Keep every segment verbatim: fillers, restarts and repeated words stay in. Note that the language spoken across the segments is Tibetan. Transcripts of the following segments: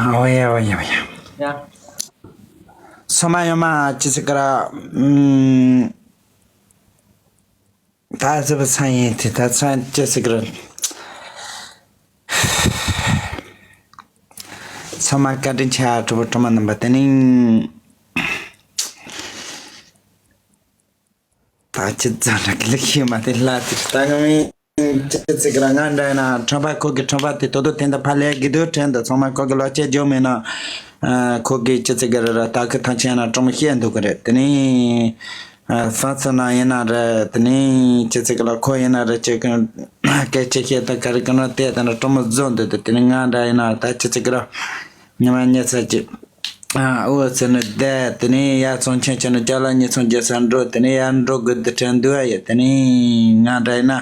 ཨོ་ཡ་ཨོ་ཡ་ཨོ་ཡ། ཡ། སོ་མ་ཡོད་མ་ཅི་ཟེར་གི་ར། ཨུམ། ད་ཟེར་བ་ས་ཡིན་དེ་ད་ས་ཅི་ཟེར་གི་ར། སོ་མ་བཀའ་དྲིན་ཆེ་ཨ་གྲོགས་པོ་གྲོགས་མོ་རྣམ་པ་དེ་ནི། ད་ཅི་ཙམ་ར་གི་ལེགས་ཤིག་མ་དེ་ལ་དེ་ད་ག་མི། ཅི་ཟེར་གི་ར་ང་འདྲ་ཡིན་ན་ཁྲོན་པ་ཁོ་གི་ཁྲོན་པ་དེ་དོ་དོ་དེ་འདྲ་ཕ་ལས་གི་དུ་ཁྲོན་དུ་ཚང་མ་ཁོ་གི་ལོ་ཆེ་ཇོ་མེད་ན། ཁོ་གི་ཅི་ཟེར་གི་ར་ར་ད་གི་ཐང་ཆེན་ན་གྲོང་མི་ཤེས་འདུག་གི་རེད་དེ་ནི། ཨ། ཕན་ཚུན་ནང་ཡིན་ན་རེད། དེ་ནས་ཅི་ཟེར་གི་ལ་ཁོ་ཡིན་ན་རེད། ཅི་གི་སྐད་ཆ་བཤད་དང་ག་རེ་གི་ནོ་དེ་དང་གྲོགས་མོ་བཟོ་འདུག་དེ་དེ་ནས་ང་འདྲ་ཡིན་ན་ད་ཅི་ཟེར་གི་ལ་ཉི་མ་ཉི་ཚ་ཅི། ཨ། འུ་ཚོ་ནི་བསྡད་དེ་ནས་ཡར་ཚོང་ཆེན་ཆེ་ནི་ཅ་ལག་ཉི་ཚོང་རྒྱག་ས་འགྲོ་དེ་ནས་ཡར་འགྲོ་དགོས་འདི་དྲན་འདུག་ཨ་ཡ་དེ་ནས་ང་འདྲ་ཡིན་ན།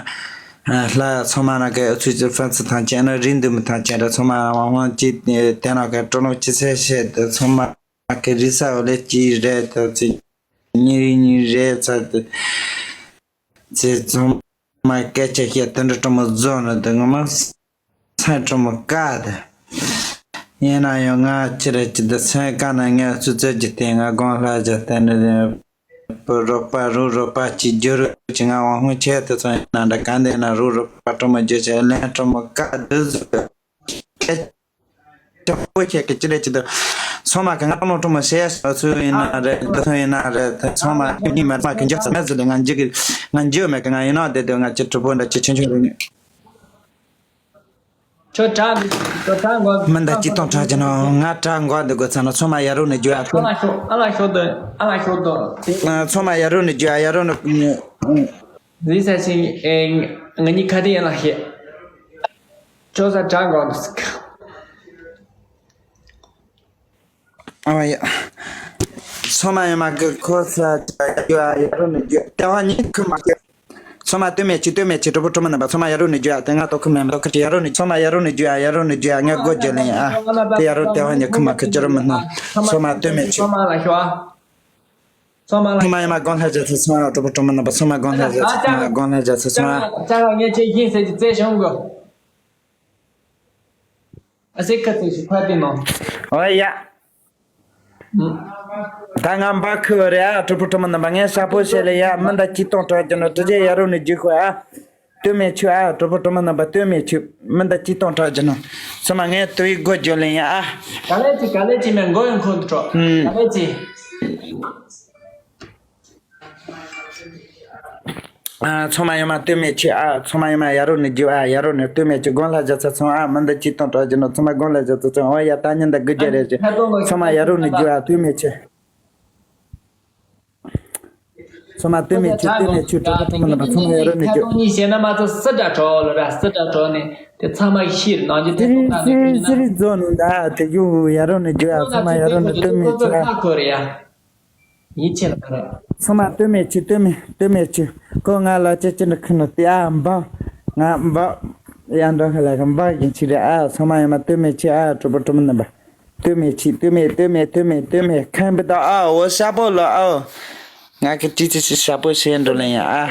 ཨ། ལྷ་ཚང་མ་ན་གི་འུ་ཚོའི་ཕན་ཚུན་ཐང་ཆེན་ན་རིན་འདུག་མི་ཐང་ཆེན་ར་ཚང་མ་དབང་དབང་ཅི་དེ་ན་གི་སྤྲོ་ལོང་ཅི་ཚེ་བཤད་དེ་ཚང་མ། ཨ་ཁེ་རི་ས་འོ་ལེ་ཅི་རེད་ད་ཚེ། ཉིན་རེ་ཉིན་རེ་ཚ་དེ། ཚེ་ཚང་མ་སྐད་ཆ་བཤད་དེ་འདྲ་སྤྲོ་མོ་བཟོ་ནི་དེ་ངོ་མ་སེམས་སྤྲོ་མོ་དཀའ་དེ། ཡིན་ན་ཡང་ང་ཅི་རེད་ཅི་དེ་སེམས་དཀའ་ན་ངས་སུ་ཚོད་ཀྱི་སྟེང་ང་དགོངས་ལྷ་བཞག་དེ་ནི། བུ་རོགས་པ་རུ་རོགས་པ་ཅི་རྒྱུ་རུ་ཅི་ང་དབང་ཧུང་ཆེ་དེ་ཚོ་ཡིན་ན་འདྲ་ག་འདི་ན་རུ་རོགས་པ་སྤྲོ་མོ་རྒྱུ་ཆེ་ལན་སྤྲོ་མོ་དཀའ་དེ་ཟུ། ཅག་པོ་ཁྱེད་ཀྱི་ཅི་རེད་ཅི་འདུག་ཚང་མ་གི་ང་རང་ལོ་གྲོང་མོ་ཤེས་སོ་ཚུལ་ཡིན་ན་རེད་འདི་ཚོ་ཡིན་ན་རེད་དེ་ཚང་མ་གི་གཉིས་མ་མ་གི་འཇོག་ཚ་མེད་ཟི་ལི་ང་འཇིག་གི་ང་འཇིག་མེད་གི་ང་ཡིན་ན་བསྡད་དུས་ང་ཅི་གྲུབ་པོ་འདྲ་ཅི་ཆུང་ཆུང་རེད། ཁྱོད་དྲག་འདུག་ཁྱོད་དྲག་འགོ་མི་འདི་ཅི་གཏོང་དྲག་ཅི་ནོ་ང་དྲག་འགོ་འདི་དགོས་ཚ་ན་ཚང་མ་ཡ་རུ་ནས་རྒྱུ་ཨ་ཨ་ལ་ཤོག་ཨ་ལ་ཤོག་དོ་ཨ་ལ་ཤོག་དོ། ཚང་མ་ཡ་རུ་ནས་རྒྱུ་ཨ་ཡ་རུ་ནས། ཟི་ས་ཞིང་ཨེ་ང་གཉིས་ཁ་དེ་ཡན་ལ་ཤེས། ཅོ་ས་དྲག་འགོ་འདུག་ཨ་ཡ། སོ་མ་ཡ་མ་གི་ཁོ་ས་ཡ་ཡ་རོ་ནི་རྒྱུ་ལྟེ་བ་ཉིད་ཁུ་མ་གི། སོ་མ་སྟོད་སྨད་ཆུ་སྟོད་སྨད་ཆུ་གྲོགས་པོ་གྲོགས་མོ་རྣམ་པ་སོ་མ་ཡ་རོ་ནི་རྒྱུ་ཨ་དེ་ང་ཏོ་ཁུ་མེ་མ་ཏོ་ཁུ་ཡ་རོ་ནི་སོ་མ་ཡ་རོ་ནི་རྒྱུ་ཨ་ཡ་རོ་ནི་རྒྱུ་ཨ་ང་སྒོ་རྒྱུ་ལེན་ཨ། དེ་ཡ་རོ་ལྟེ་བ་ཉིད་ཁུ་མ་གི་ཅི་རོ་མི་སྣང་། སོ་མ་སྟོད་སྨད་ཆུ། སོ་མ་ཡ་མ་དགོན་ལྷ་རྒྱ་མཚོ་སོ་མ་གྲོགས་པོ་གྲོགས་མོ་རྣམ་པ་སོ་མ་དགོན་ལྷ་རྒྱ་མཚོ་སོ་མ་དགོན་ལྷ་རྒྱ་མཚོ་སོ་མ། ཨ་སེ་ཁ་ཚིག་ཞིག་ཕ་དེ་ནོ། ཨོ་ཡ། ད་ང་འབའ་ཁུ་བ་རེད་ཨ་གྲོགས་པོ་གྲོགས་མོ་རྣམ་པ་ངས་ས་པོ་བཤད་ལེ་ཡ་མི་འདའ་ཅི་གཏོང་གྲོགས་ཀྱི་ནོ་དྲི་རྗེ་ཡ་རོ་ནི་རྒྱུ་ཁོ་ཨ། སྟོད་སྨད་ཆུ་ཨ་གྲོགས་པོ་གྲོགས་མོ་རྣམ་པ་སྟོད་སྨད་ཆུ་མི་འདའ་ཅི་གཏོང་གྲོགས་ཀྱི་ནོ། སོ་མ་ངས་དུ་ཡི་སྒོ་རྒྱུ་ལེ་ཡ་ཨ། ག་ལེ་ཅི་ག་ལེ་ཅི་མེད་མགོ་ཡོང་ཁོང་དུ་གྲོགས། ཧུམ། ག་ལེ་ཅི། ཨ། ཚང་མ་ཡོད་མ་སྟོད་སྨད་ཆུ་ཨ། ཚང་མ་ཡོད་མ་ཡ་རོ་ནི་རྒྱུ་ཨ། ཡ་རོ་ནི་སྟོད་སྨད་ཆུ་དགོན་ལྷ་རྒྱ་ཚ་ཚང་ཨ། མི་འདི་ཅི་གཏོང་གྲོགས་ཀྱི་ནོ། ཚང་མ་དགོན་ལྷ་རྒྱ་ཚ་ཚང་ཨོ་ཡ་ད་ཉིན་ད་དགུ་རྒྱ་རེད་ཅེ། ཚང་མ་ཡ་རོ་ནི་རྒྱུ་ཨ་སྟོད་སྨད་ཆུ། ཚང་མ་སྟོད་སྨད་ཆུ་སྟོད་སྨད་ཆུ་གྲོགས་པོ་གྲོགས་མོ་རྣམ་པ་ཚང་མ་ཡ་རོ་ནི་རྒྱུ། ཁ་ཏོ་གཉིས་བཤད་ན་མ་ཚོ་སི་དྲ་གྲོགས་ལ་ར་སི་དྲ་གྲོགས་ནི་དེ་ཚང་མ་ཤིར་ནང་གི་དེ་སི་རི་སི་རི་རྫོ་ནུ་ད་དེ་རྒྱུ་ཡ་རོ་ནི་རྒྱུ་ཨ། ཚང་མ་ཡ་རོ་ནི་སྟོད་སྨད་ཆུ་ཨ། ཁ་ཁོ་རེ་ཡ། ཡིད་ཆེས་ལ་མ་རེད། ཚང་མ་སྟོད་སྨད་ཆུ་སྟོད་སྨད་སྟོད་སྨད་ཆུ། ཁོ་ང་ལ་ཅི་ཅི་འདྲ་ཁུ་ནོ་དེ་ཨ་འབའ། ང་འབའ། ཡ་འདྲ་ཁ་ལ་ག་འབའ་གི་ཆི་རེད་ཨ། ཚང་མ་ཡ་མ་སྟོད་སྨད་ཆུ་ཨ་གྲོགས་པོ་གྲོགས་མོ་རྣམ་པ། སྟོད་སྨད་ཆུ་སྟོད་སྨད་སྟོད་སྨད་སྟོད་སྨད་སྟོད་སྨད་ཁམ་བུ་དང་ཨ་འོ་ཤ་པོ་ལོ་ཨ། ང་གི་ཏི་ཏི་ཤ་པོ་ཤེས་འགྲོ་ལེ་ཡ་ཨ།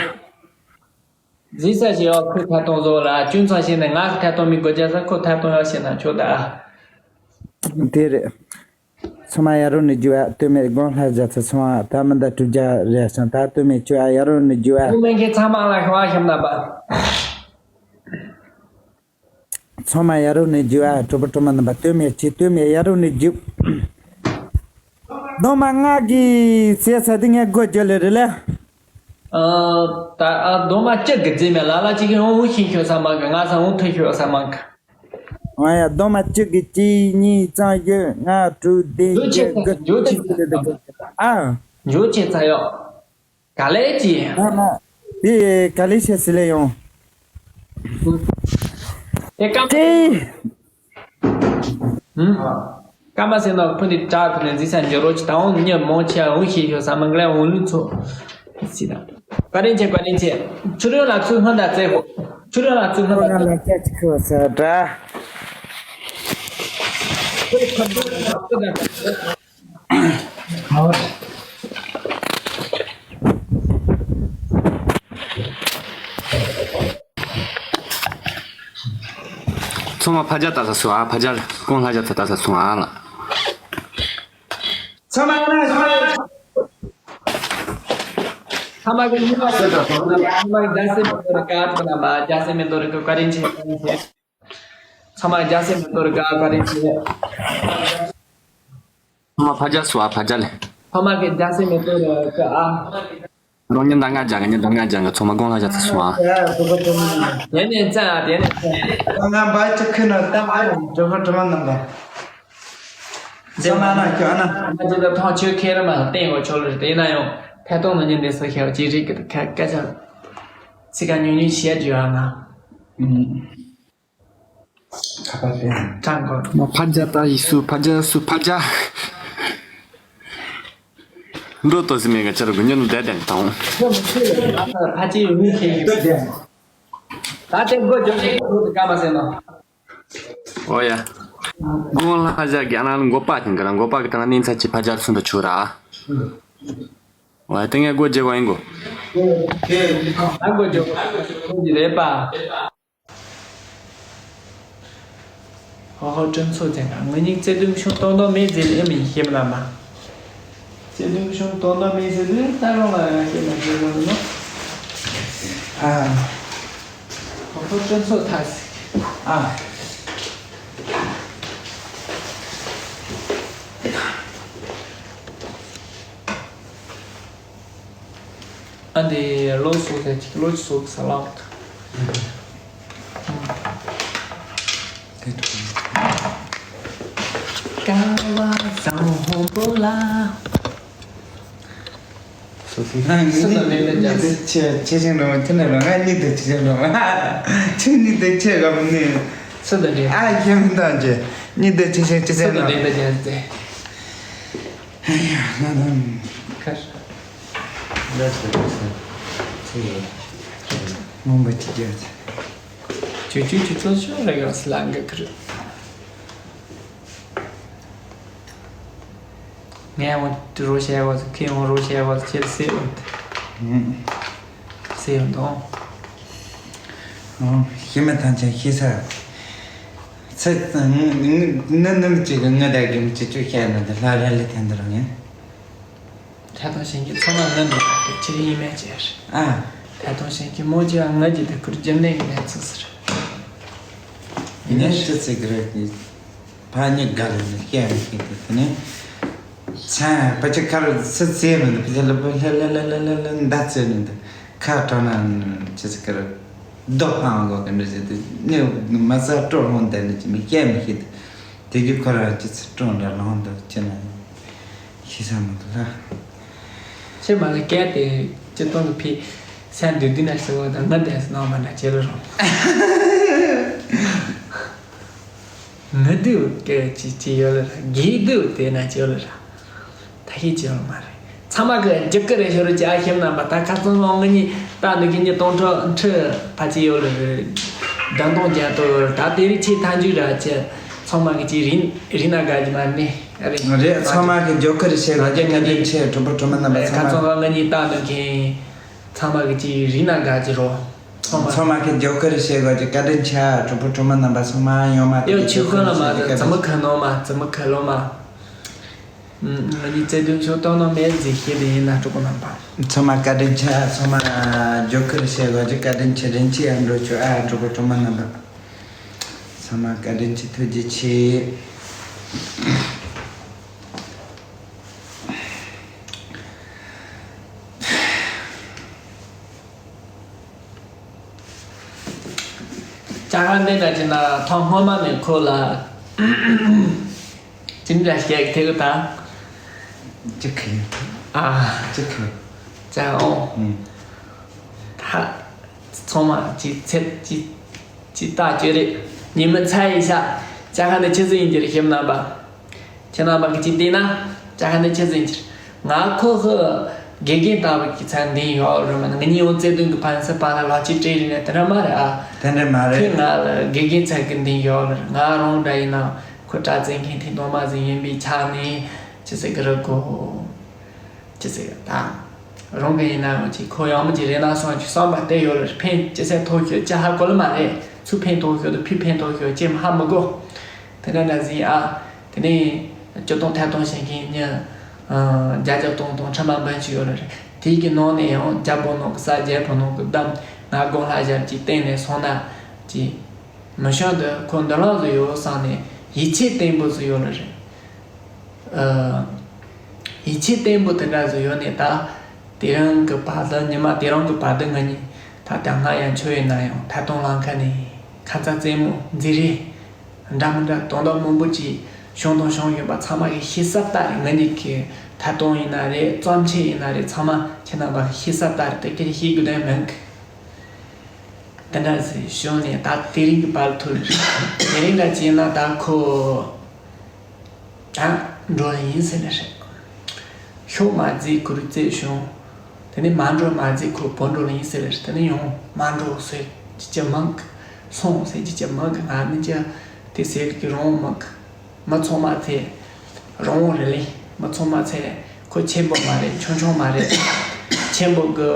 ཟི་ས་ཞེ་བ་ཁོས་ཐད་གཏོང་བཟོ་ལ་ཅུན་ཚང་ཤེས་ནས་ང་གི་ཐད་གཏོང་མི་དགོས་རྒྱ་ས་ཁོས་ཐད་གཏོང་ཡག་ཤེས་ན་ཆོག་ད་ཨ། དེ་རེད། ཚང་མ་ཡ་རོ་ནི་རྒྱུ་ཨ་སྟོད་སྨད་དགོན་ལྷ་རྒྱ་ཚ་ཚང་ཨ་ད་མི་འདའ་དྲུག་བརྒྱ་རེད་སོང་ད་སྟོད་སྨད་ཆུ་ཨ་ཡ་རོ་ནི་རྒྱུ་ཨ། སྐུ་མེད་མཁན་ཚང་མ་ལ་ཤོག་ཨ་ཤམ་ན་པ། ཚང་མ་ཡ་རོ་ནི་རྒྱུ་ཨ་གྲོགས་པོ་གྲོགས་མོ་རྣམ་པ་སྟོད་སྨད་ཆུ་སྟོད་སྨད་ཡ་རོ་ནི་རྒྱུ། གདོང་མ་ང་གི་ཟས་ས་དེ་ངས་སྒོ་རྒྱུ་ལེ་རེད་ལེ། ཨ། ད་ཨ་གདོང་མ་གཅིག་གི་རྫས་མེད་ལ་ལ་གཅིག་གི་འོང་ཤིང་ཤོད་ས་མང་གི་ང་ས་འོང་ཐུ་ཤོད་ས་མང་གི། ང་ཡ་གདོང་མ་གཅིག་གི་གཅིག་གཉིས་ཙང་ཡོད་ང་དྲུག་བདུན་འཇུ་བཅུ་ཆེ་དགུ་ཚ་འཇུ་ཆེ་ཚ་ཡོད། ཨ། འཇུ་ཆེ་ཚ་ཡོད། ག་ལེ་ཅི། ང་ང་དེ་ག་ལེ་བྱེད་སི་ལེ་ཡོང་། དེ་ཀམ་ཅི། ཧུམ། ཀ་མ་སེ་ནོ་ཕུ་ནི་ཏྲ་ཕུ་ནི་ཟི་སན་ཇོ་རོ་ཅི་ཏ་འོང་ཉེ་མོ་ཆེ་འོང་ཤེས་ཤོ་ས་མང་ག་ལེ་འོང་ལུ་ཚོ། སི་ད། བཀའ་དྲིན་ཆེ་བཀའ་དྲིན་ཆེ། ཆུ་རོ་ལ་ཚུ་སྔོན་ད་ཙེ་ཧོ། ཆུ་རོ་ལ་ཚུ་སྔོན་ད་ཙེ། ཁོ་ང་ལ་སྐྱ་ཅི་ཁོ་ས་ཏྲ། ཕ་རྒྱ་ལྟ་ས་སུ་ཨ། ཕ་རྒྱ་ལ་ཀོང་ལྷ་རྒྱ་ལྟ་ས་སུ་ཨ་ལ། ཚང་མ་ཡིན་ན་ཚང་མ་ཡིན། ཚང་མ་གི་ཉི་མ་ཟེར་དང་ཚང་མ་གི་རྒྱལ་སྲས་མེ་ཏོག་རི་ཀ་ཐུ་ན་མ་རྒྱལ་སྲས་མེ་ཏོག་རི་ཀ་བཀའ་དྲིན་ཆེ། ཚང་མ་རྒྱལ་སྲས་མེ་ཏོག་རི་ཀ་བཀའ་དྲིན་ཆེ། ཚང་མ་ཕ་རྒྱ་སུ་ཨ་ཕ་རྒྱ་ལ། ཚང་མ་གི་རྒྱལ་སྲས་མེ་ཏོག་རི་ཀ་ཨ། རོང་ཉི་ཟླ་ལྔ་རྒྱ་གི་ཉི་ཟླ་ལྔ་རྒྱ་གི་ཚང་མ་དགོང་ལ་རྒྱ་ཚ་སོང་ཨ། དེ་ནས་བཙན་ཨ་དེ་ནས་བཙན། ང་འབའ་ཅི་ཁུ་ན་ཏང་ཨ་ཡོང་གྲོ་གོ་གྲོ་མ་ནང་ལ། ཚང་མ་ན་ཁྱོད་ཨ་ན། ང་ཅི་ད་ཐོང་ཆོས་ཁེ་ར་མ་བསྟན་གོ་ཆོ་ལ་དེ་ན་ཡོང་ཐད་གཏོང་ན་ཉིན་དེ་སོ་ཁེ་བ་ཅི་རིག་གི་ཁ་སྐད་ཆ། ཚིག་ཁ་ཉུང་ཉུང་བཤད་རྒྱུ་ཨ་ང་། ཁ་པར་དེ། ཀྲང་གོ། མ་ཕ་རྒྱ་ད་ཡིས་སུ་ཕ་རྒྱ་སུ་ཕ་རྒྱ། འགྲོ་ཏོ་སི་མེ་ག་ཆར་གུ་ཉོན་བསྡད་དེ་དང་། ཕ་ཅི་ཡོད་མི་ཤེས་ཡོད་དེ། ད་དེ་མགོ་ལྗོངས་ཤིག་ཏུ་དེ། ད་དེ་མགོ་ལྗོངས་ཤིག་ཏུ་དེ་ཀ་མ་ཟེར་ནོ། ཨོ་ཡ། དགོང་ལ་ཧ་ཞག་གི་ཨ་ན་ལ་མགོ་པ་ཐེངས་ག་ལ་མགོ་པ་གི་ཐང་ནིན་ཚ་ཅི་ཕ་རྒྱ་སུ་འདྲ་ཆུ་ར། ཨོ་ཡ་དེ་ངས་མགོ་བརྗེ་བ་ཡིན་གོ། ད་མགོ་ལྗོངས་ཁོང་གི་རེད་པ། ཧོ་ཧོ་སྤྲིན་ཚོགས་ཅན་ག་ངུ་ཉིག་བརྩེ་དུང་ཤུང་ཏོང་ཏོ་མེ་ཟེར་ཨེ་མིན་ཤེས་མ་ལ་མ། བརྩེ་དུང་ཤུང་ཏོང་ཏོ་མེ་ཟེར་ལུས་ད་རུང་ལ་ཡང་ཤེས་མ་ཤེས་མ་ལ་མ། ཨ། ཧོ་ཧོ་སྤྲིན་ཚོགས་ཐ་སི། ཨ། ཨ་འདི་ལོ་སོ་ཟེར་ཅིག་ལོ་ཅིག་སོ་ས་ལག་ཀ་བ་བཟང་ཧོང་པོ་ལ། སོ་སོ་ང་ངི་སུ་དང་ལེན་ལ་ཉི་ཟླ་ཆེ་ཆེ་ཆེན་རོ་མ་ཁྱེད་ནས་རོ་ང་ཉི་ཟླ་ཆེ་ཆེན་རོ་མ་ཁྱེད་ཉི་ཟླ་ཆེ་གམ་ནི། སུ་དང་ལེན་ཨ་ཁྱེད་མི་དང་ཅེ་ཉི་ཟླ་ཆེ་ཆེན་ཆེ་སུ་ཆེན་དང་རོ་ལེན་ལ་ཉན་ཏེ། ཨ་ཡ་ང་དང་། ཁར། ལ་ཆེ་ཆེ་ཆེ་ཡོད། མོན་པ་ཅི་རྒྱ་ཆེ། ཅུ་ཅུ་ཅུ་ཚོ་ཆོ་རེ་ག་སི་ལ་འགའ་ཁར། ངས་འོང་རོ་བཤད་བ་ཁྱེད་འོང་རོ་བཤད་བ་ཁྱེད་སེ་འོང་། སེ་འོང་དང་། ཨོ་ཤི་མི་ཐང་ཆེན་ཤི་ས། ཚེ་ནི་ནི་ཅིག་གི་ངི་ད་གི་མི་ཅི་ཅུ་བཤད་ན་དེ་ལྷ་ར་ལི་ཐན་དུ་རང་ཡིན། ད་དང་ཞིང་གི་ཚང་མ་ངི་འདུག་ཁྱེད་ཡིན་མེད་ཅེར། ཨ། ད་དང་ཞིང་གི་མོ་ཅི་ང་གི་དེ་ཁུར་རྒྱུ་ནས་ཡིན་མེད་ཚུལ་ཟེར། ཡིན་ནས་ཅི་ཚིག་རེད་ཀྱི། ཕ་ཉིད་དགའ་ལ་ནི་སྐྱེ་མི་ཤེས་ཏེ་དེ་ནི། ཚ་པ་ཅི་ཁར་སི་ཙེ་མི་འདུག་ཕི་ལ་པ་ལ་ལ་ལ་ལ་ལ་མདའ་ཙེ་མི་འདུག་ཁ་གྲོ་ན་ཅི་ཟེར་ཀར་རྡོ་འཕང་གོ་གི་འདྲ་ཟེར་ཏེ་ནི་མ་ས་སྤྲོ་ལོང་དེ་ནི་ཅི་མི་སྐྱེ་མི་ཤེས་ཏེ་དེ་གི་ཁོ་ར་ཅི་ཚེ་སྤྲོ་འདྲ་ལོང་དུ་ཅི་ན་ཤེས་ས་མི་འདུག་ལ། ཁྱེད་མ་གི་སྐད་དེ་ཅི་གཏོང་གི་ཕི་སན་དུ་དུ་ན་ཤི་བ་དང་ང་དེ་སྣང་མ་འདྲ་ཅི་ལ་རུང་། ང་དུ་སྐད་ཅི་ཅི་ཡོད་ལ་ར་དགེ་དུ་དེ་ན་ཅི་ཡོད་ལ་ར། ད་ཤེས་ཅི་ཡོད་མ་རེད། ཚང་མ་གི་རྒྱུག་གི་རེད་ཤོར་ཅི་ཨ་ཤེམ་རྣམ་པ་ད་ཁ་ཚང་ལོང་ང་གཉིས་ད་འདི་གི་གཉིས་གཏོང་ཁྲོ་ཁྲི་ཕ་ཅི་ཡོད་ལ་རེད། དྲན་གཏོང་རྒྱ་ཏོ་ཡོད་ད་དེ་རིགས་ཆེས་མཐའ་མཇུག་ར་ཅི་ཚང་མ་གི་ཅི་རིན་རིན་ན་དགའ་ཅི་མ་ནི་རེད། རེད་ཚང་མ་གི་རྒྱུག་གི་རེད་ཤེས་ལ་ཅི་ང་གཉིས་ཆེ་གྲུབ་པོ་གྲུབ་མ་རྣམ་པ་ཁ་ཚང་ཚང་ལོང་ང་གཉིས་ད་འདི་གི་ཚང་མ་གི་ཅི་རིན་ན་དགའ་ཅི་རོ། ཚང་མ་ཚང་མ་གི་རྒྱུག་གི་རེད་ཤེས་ལ་ཅི་བཀའ་དྲིན་ཆེ་གྲུབ་པོ་གྲུབ་མ་རྣམ་པ་ཚང་མ་ཡོང་མ་ཡོད་ཆུ་ཁོ་ལ་མ་ཙི་མི་ཁ་ནོ་མ་ཙི་མི་ཁ་ལོ་མ། ང་གཉིས་བརྩེ་དུང་ཤོག་གཏོང་ནོ་མེད་ཟིག་ཤེས་དེ་ཡིན་ན་གྲོགས་པོ་རྣམ་པ། ཚང་མ་བཀའ་དྲིན་ཆེ་ཚང་མ་རྒྱུག་ཁུར་བྱེད་དགོས་ཀྱི་བཀའ་དྲིན་ཆེ་དྲིན་ཆེ་ཡང་འགྲོ་ཆོག་ཨ་གྲོགས་པོ་གྲོགས་མོ་རྣམ་པ། ཚང་མ་བཀའ་དྲིན་ཆེ་ཐུགས་རྗེ་ཆེ། ཅ་ཧ་འདི་འདྲ་བྱས་ན་ཐོག་སྔོན་མ་ནས་ཁོ་ལ་ཅི་འདྲ་བཤད་ཐེག་ད། ཅི་ཁི། ཨ། ཅི་ཁི། ཅ་ཨོ། ཨུམ། ད། ཚང་མ་ཅི་ཚེ་ཅི་ཅི་ལྟ་ཅི་རེད། ཉི་མ་ཚ་ཡི་ཤ། ཅ་ཧ་འདི་ཆི་ཟིག་ཡིན་གྱི་རེད་ཤེམ་རྣམ་པ། ཁྱེད་རྣམ་པ་གི་ཅིག་བལྟས་ན། ཅ་ཧ་ནི་ཆི་ཟིག་ཅིག་ང་ཁོ་ཧི་དགེ་རྒན་ལྟ་བུ་གི་ཚད་འདི་ཡོད་རེད་མ་ནི་ང་གཉིས་འོང་བརྩེ་དུང་གི་ཕན་སེ་པ་ལ་ལག་ཅིག་སྤྲད་རེད་ནས་དེ་འདྲ་མ་རེད་ཨ། དེ་འདྲ་མ་རེད། ཁོས་ང་ལ་དགེ་རྒན་ཚད་གི་འདི་ཡོད་རེད། ང་རང་འདྲ་ཡིན་ན་ཁོ་གྲྭ་བཙུན་མཁན་ཐིག་ནོ་མ་ཟིག་ཡིན་པའི་ཆ་ནས་ཅི་ཟེར་གི་རེད་གོ། ཅི་ཟེར་ད། རང་གི་ཡིན་ན་ཡང་ཅིག་ཁོ་ཡག་མོ་ཅིག་རེད་ན་སོང་ཅིག་བསམ་པ་དེ་ཡོད་རེད། ཕན་ཅི་ཟེར་ཐོག་ཁྱོད་ཅི་ཧ་གོ་ལ་མ་རེད། སུ་ཕན་ཐོགས་ཤོག་དང་ཕུ་ཕན་ཐོགས་ཤོག་ཅེས་ཧ་མི་གོ། དེ་འདྲ་འདྲ་ཟིན་ཨ། དེ་ནས་སྤྱིར་བཏང་ཐད་གཏོང་བྱེད་མཁན་མྱི་བརྒྱ་ཆ་སྟོང་སྟོང་ཁྲི་མ་འབུམ་ཅིག་ཡོད་ལ་རེད། དེའི་གི་ནང་ནས་ཡང་རྒྱལ་པོ་ནང་གི་ས་རྒྱལ་པོ་ནང་གི་གདམ་ང་དགུང་ལྷ་ཞབས་ཀྱིས་བསྟེན་ནས་སོང་ན་ཅི། མི་ཤོང་དུ་ཁོ་མདུན་ལམ་བཟོ་ཡོད་བསམ་ནས་ཡིད་ཆེས་བརྟན་པོ་བཟོ་ཡོད་ལ་རེད། ཨ། ཡིད་ཆེས་བརྟན་པོ་དེ་འདྲ་བཟོ་ཡོད་ནས་ད། དེ་རིང་གི་བར་དུ་ཉི་མ་དེ་རིང་གི་བར་དུ་ང་གཉིས་ད་ལྟ་སྔ་ཡང་འཆི་བའི་ན་ཡང་ཐད་གཏོང་ལམ་ཁ་ནས་ཁ་ཚ་རྩེད་མོ་མཛེས་རེད། འདྲ་མི་འདྲ་དོན་དག་མང་པོ་ཅིག་བྱུང་དང་བྱུང་བཞིན་པ་ཚང་མ་གི་ཤེས་གསལ་ལྟར་རེད། ང་གཉིས་ཀྱི་ཐད་གཏོང་ཡིན་ན་རེད། རྩོམ་ཆེན་ཡིན་ན་རེད། ཚང་མ་ཁྱེད་རྣམ་པ་གི་ཤེས་གསལ་ལྟར་རེད། དེ་ཁྱེད་ཤེས་དགོས་དོན་མིན་གི། དེ་འདྲ་ཞིག་བྱུང་ནས་ད་དེ་རིང་གི་བར་དུ་རེད། དེ་རིང་ལ་བྱས་ན་ད་ཁོ། ཨ། འགྲོ་ལ་ཡིན་ཟེར་ནས་རེད། ཤོག་མ་རྫིས་ཁུར་རྩེད་བྱུང་། དེ་ནས་མ་འགྲོ་མ་རྫིས་ཁོ་བོད་འགྲོ་ལ་ཡིན་ཟེར་ནས་རེད། དེ་ནས་ཡང་མ་འགྲོ་ཟེར་ཅི་ཅི་མང་གི། སོང་ཟེར་ཅི་ཅི་མང་གི། ང་ནི་ཅི་དེ་ཟེར་གི་རང་མང་གི། མི་ཚང་མ་ཚེ་རང་དབང་རེད་ལེ། མི་ཚང་མ་ཚེ་ཁོ་ཆེན་པོ་མ་རེད། ཆུང་ཆུང་མ་རེད། ཆེན་པོ་གི་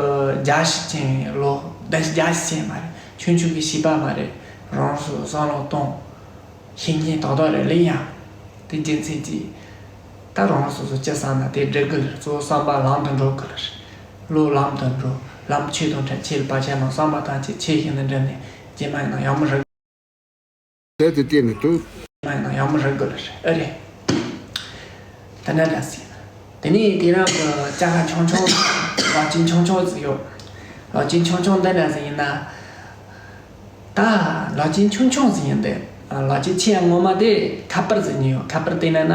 རྒྱལ་སྲིད་ཅན་ལོ་བདུན་བརྒྱ་ཞིག་ཅན་མ་རེད། ཆུང་ཆུང་གི་བྱིས་པ་མ་རེད། རང་སོ་བསམ་བློ་གཏོང་། ཤེས་མཁན་ཏག་ཏག་རེད་ལེ་ཡ། དེ་རྒྱུ་མཚན་གྱིས། ད་རང་སོ་སོ་ཅི་བསམ་ན་དེ་འགྲིག་གི་ལ། གཙོ་བོ་བསམ་པ་ལམ་དུ་འགྲོ་དགོས་ལ། བློ་ལམ་དུ་འགྲོ། ལམ་ཆོས་དང་འཕྲད། ཆོས་ལ་བར་ཆད་མེད། བསམ་པ་ཐམས་ཅད་ཆོས་བཞིན་དུ་འགྲུབ་ནས་རྗེས་མ་ཡིན་ན་ཡག་མོ་རག་དེ་དེ་བལྟས་ནས་འདུག་མ་ཡིན་ན་ཡག་མོ་རག་དགོས་ལ་རེད། ཨ་རེད། དེ་འདྲ་འདྲ་ཟིན། དེ་ནས་དེ་རིང་གི་ཅ་ལག་ཆུང་ཆུང་ལག་ཆེན་ཆུང་ཆུང་ཟིག་ཡོད། ལག་ཆེན་ཆུང་ཆུང་འདི་འདྲ་ཟིག་ཡིན་ན། ད་ལག་ཆེན་ཆུང་ཆུང་ཟིག་ཡིན་ཏེ། ལག་ཆེན་ཆེ་ངོ་མ་དེ་ཁ་པར་ཟིག་ཉོས་ཡོད། ཁ་པར་དེ་ན་ན་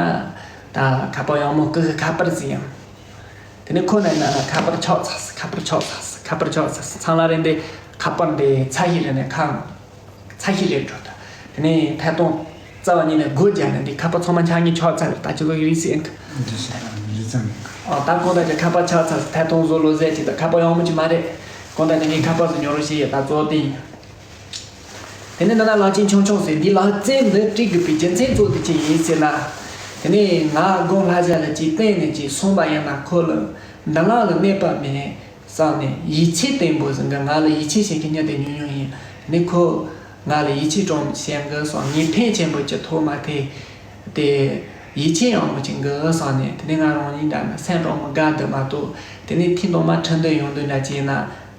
ད་ཁ་པར་ཡག་མོ་སྐུ་གི་ཁ་པར་ཟིག་ཡིན། དེ་ནས་ཁོ་ན་ན་ན་ཁ་པར་ཆག་ཚར་སི། ཁ་པར་ཆག་ཚར་སི། ཁ་པར་ཆག་ཚར་སི། ཚང་ལ་རེད་འདི། ཁ་པར་འདི་ཚ་ཤི་རེད་ནས་ཁ། ཚ་ཤི་རེད་འགྲོ་ད། དེ་ནས་ཐད་གཏོང་རྩ་བ་ཉིད་ནས་སྒོ་རྒྱག་ནས་འདི་ཁ་པར་ཚང་མ་ཆག་ཉིན་ཆག་ཚར་རེད། ད་ཁྱོད་ཚོ་གི་རིགས་སེ་ཨེ་འདུག་འདི་ཤ་རི་ཙམ་ཨ། ད་གོང་ད་ཀྱི་ཁ་པར་ཆག་ཚར་སི། ཐད་གཏོང་བཟོ་ལོ་ཟེར་གྱི་ད་ཁ་པར་ཡག་མོ་ཅིག་མ་རེད། གོང་ད་ནས་ངས་ཁ་པར་ཟིག་ཉོ་རོགས་བྱེད་ཡ། ད་གཙོ་བོ་དེ་ཡིན། དེ་ནས་ན་ན་ལག་ཆེན་ཆུང་ཆུང་ཟེར་འདི་ལག་རྩལ་འདི་སྤྲད་དགོས་པའི་རྒྱུ་མཚན་གཙོ་བོ་དེ་ཅི་ཡིན་ཟེར་ན། དེ་ནས་ང་དགུང་ལྷ་ཞབས་ལ་ཅིག་བསྟེན་ནས་ཅིག་སོང་པ་ཡིན་ན་ཁོ་ལ་མདུན་ལམ་ལ་གནོད་པ་མེད་བསམ་ནས་ཡིད་ཆེས་བརྟན་པོ་ཟིན་གི། ང་ལ་ཡིད་ཆེས་བྱེད་མཁན་མྱི་དེ་ཉུང་ཉུང་ཡིན། དེ་ནས་ཁོ་ང་ལ་ཡིད་ཆེས་སྤྲོ་མོ་བྱེད་གི་སོང་། ངས་ཕན་ཆེན་པོ་ཅིག་ཐོགས་མ་ཐེ། དེ་ཡིད་ཆེས་ཡག་མོ་བྱེད་གི་བསམ་ནས། དེ་ནས་ང་རང་ཉིད་འདྲ་ན་སེམས་སྤྲོ་མོ་དགའ་འདི་མ་གཏོགས། དེ་ནས་ཐེངས་དང་མ་ཁྲིན་ཏུ་ཡོང་དུས་འདྲ་ཅིག་ཡིན་ན།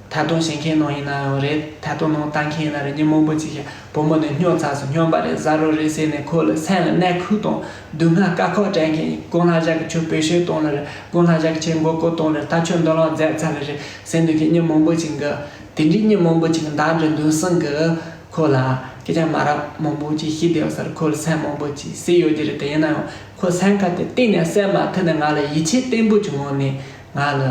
ཐད་གཏོང་བྱེད་མཁན་ནང་ཡིན་ན་ཡང་རེད། ཐད་གཏོང་ནང་ལྟ་མཁན་ཡིན་ན་རེད། མྱི་མང་པོ་ཅིག་གིས་བུ་མོ་ནི་སྨྱོ་ཚར་སོང་། སྨྱོན་པ་རེད། ཟ་རོ་རེད་ཟེར་ནས་ཁོ་ལ་སེམས་ལ་ནད་ཁུག་དང་སྡུག་བསྔལ་དཀའ་ཁག་སྤྲད་མཁན། དགུང་ལྷ་ཞབས་ཀྱིས་ཁྱོད་བེད་སྤྱོད་གཏོང་ལ་རེད། དགུང་ལྷ་ཞབས་ཀྱིས་ཁྱོད་མགོ་སྐོར་གཏོང་ལ་རེད། ད་ཁྱོད་མདུན་ལམ་འཛེགས་ཚར་ལ་རེད་ཟེར་འདུག་མཁན་མྱི་མང་པོ་ཅིག་གིས། དེ་འདྲའི་མྱི་མང་པོ་ཅིག་གིས་བདག་འདྲ་འདུག་སེམས་ཀྱིས་ཁོ་ལ་སྐད་ཆ་མ་རབས་མང་པོ་ཅིག་བཤད་བསྡད་ཡོད་ས་རེད། ཁོ་ལ་སེམས་མང་པོ་ཅིག་བསད་ཡོད་ཀྱི་རེད། དེ་ཡིན་ན་ཡང་ཁོ་སེམས་ཁ་དེ་གཏིང་ནས་བསད་མ་ཐུབ་ནས་ང་ལ་ཡིད་ཆེས་བརྟན་པོ་ཅིག་ངང་ནས་ང་ལ།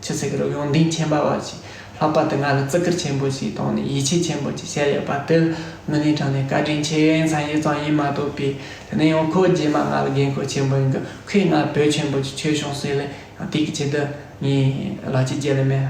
ཆི་ཟེར་གི་རེད། ཡོན་ཏན་ཆེན་པོ་བ་ཞིག་ལྷག་པར་དུ་ང་ལ་བརྩི་བཀུར་ཆེན་པོ་ཞིག་བཏང་ནས་ཡིད་ཆེས་ཆེན་པོ་ཞིག་བྱས་ཡོད་པ་དེ་དངོས་གནས་དྲང་ནས་བཀའ་དྲིན་ཆེ་མཚན་ཡིན་ཙང་ཡིན་མ་གཏོགས་པའི། དེ་ནས་ཡང་ཁོ་རྗེས་མ་ང་ལ་འགན་ཁུར་ཆེན་པོ་ཡིན་གི། ཁོས་ང་བོད་ཆེན་པོ་ཞིག་ཆོས་བྱུང་ཟེར་ལས་ཡང་དེ་གི་ཆེད་དུ་ངས་ལག་ཆ་རྒྱལ་ལ་མེད།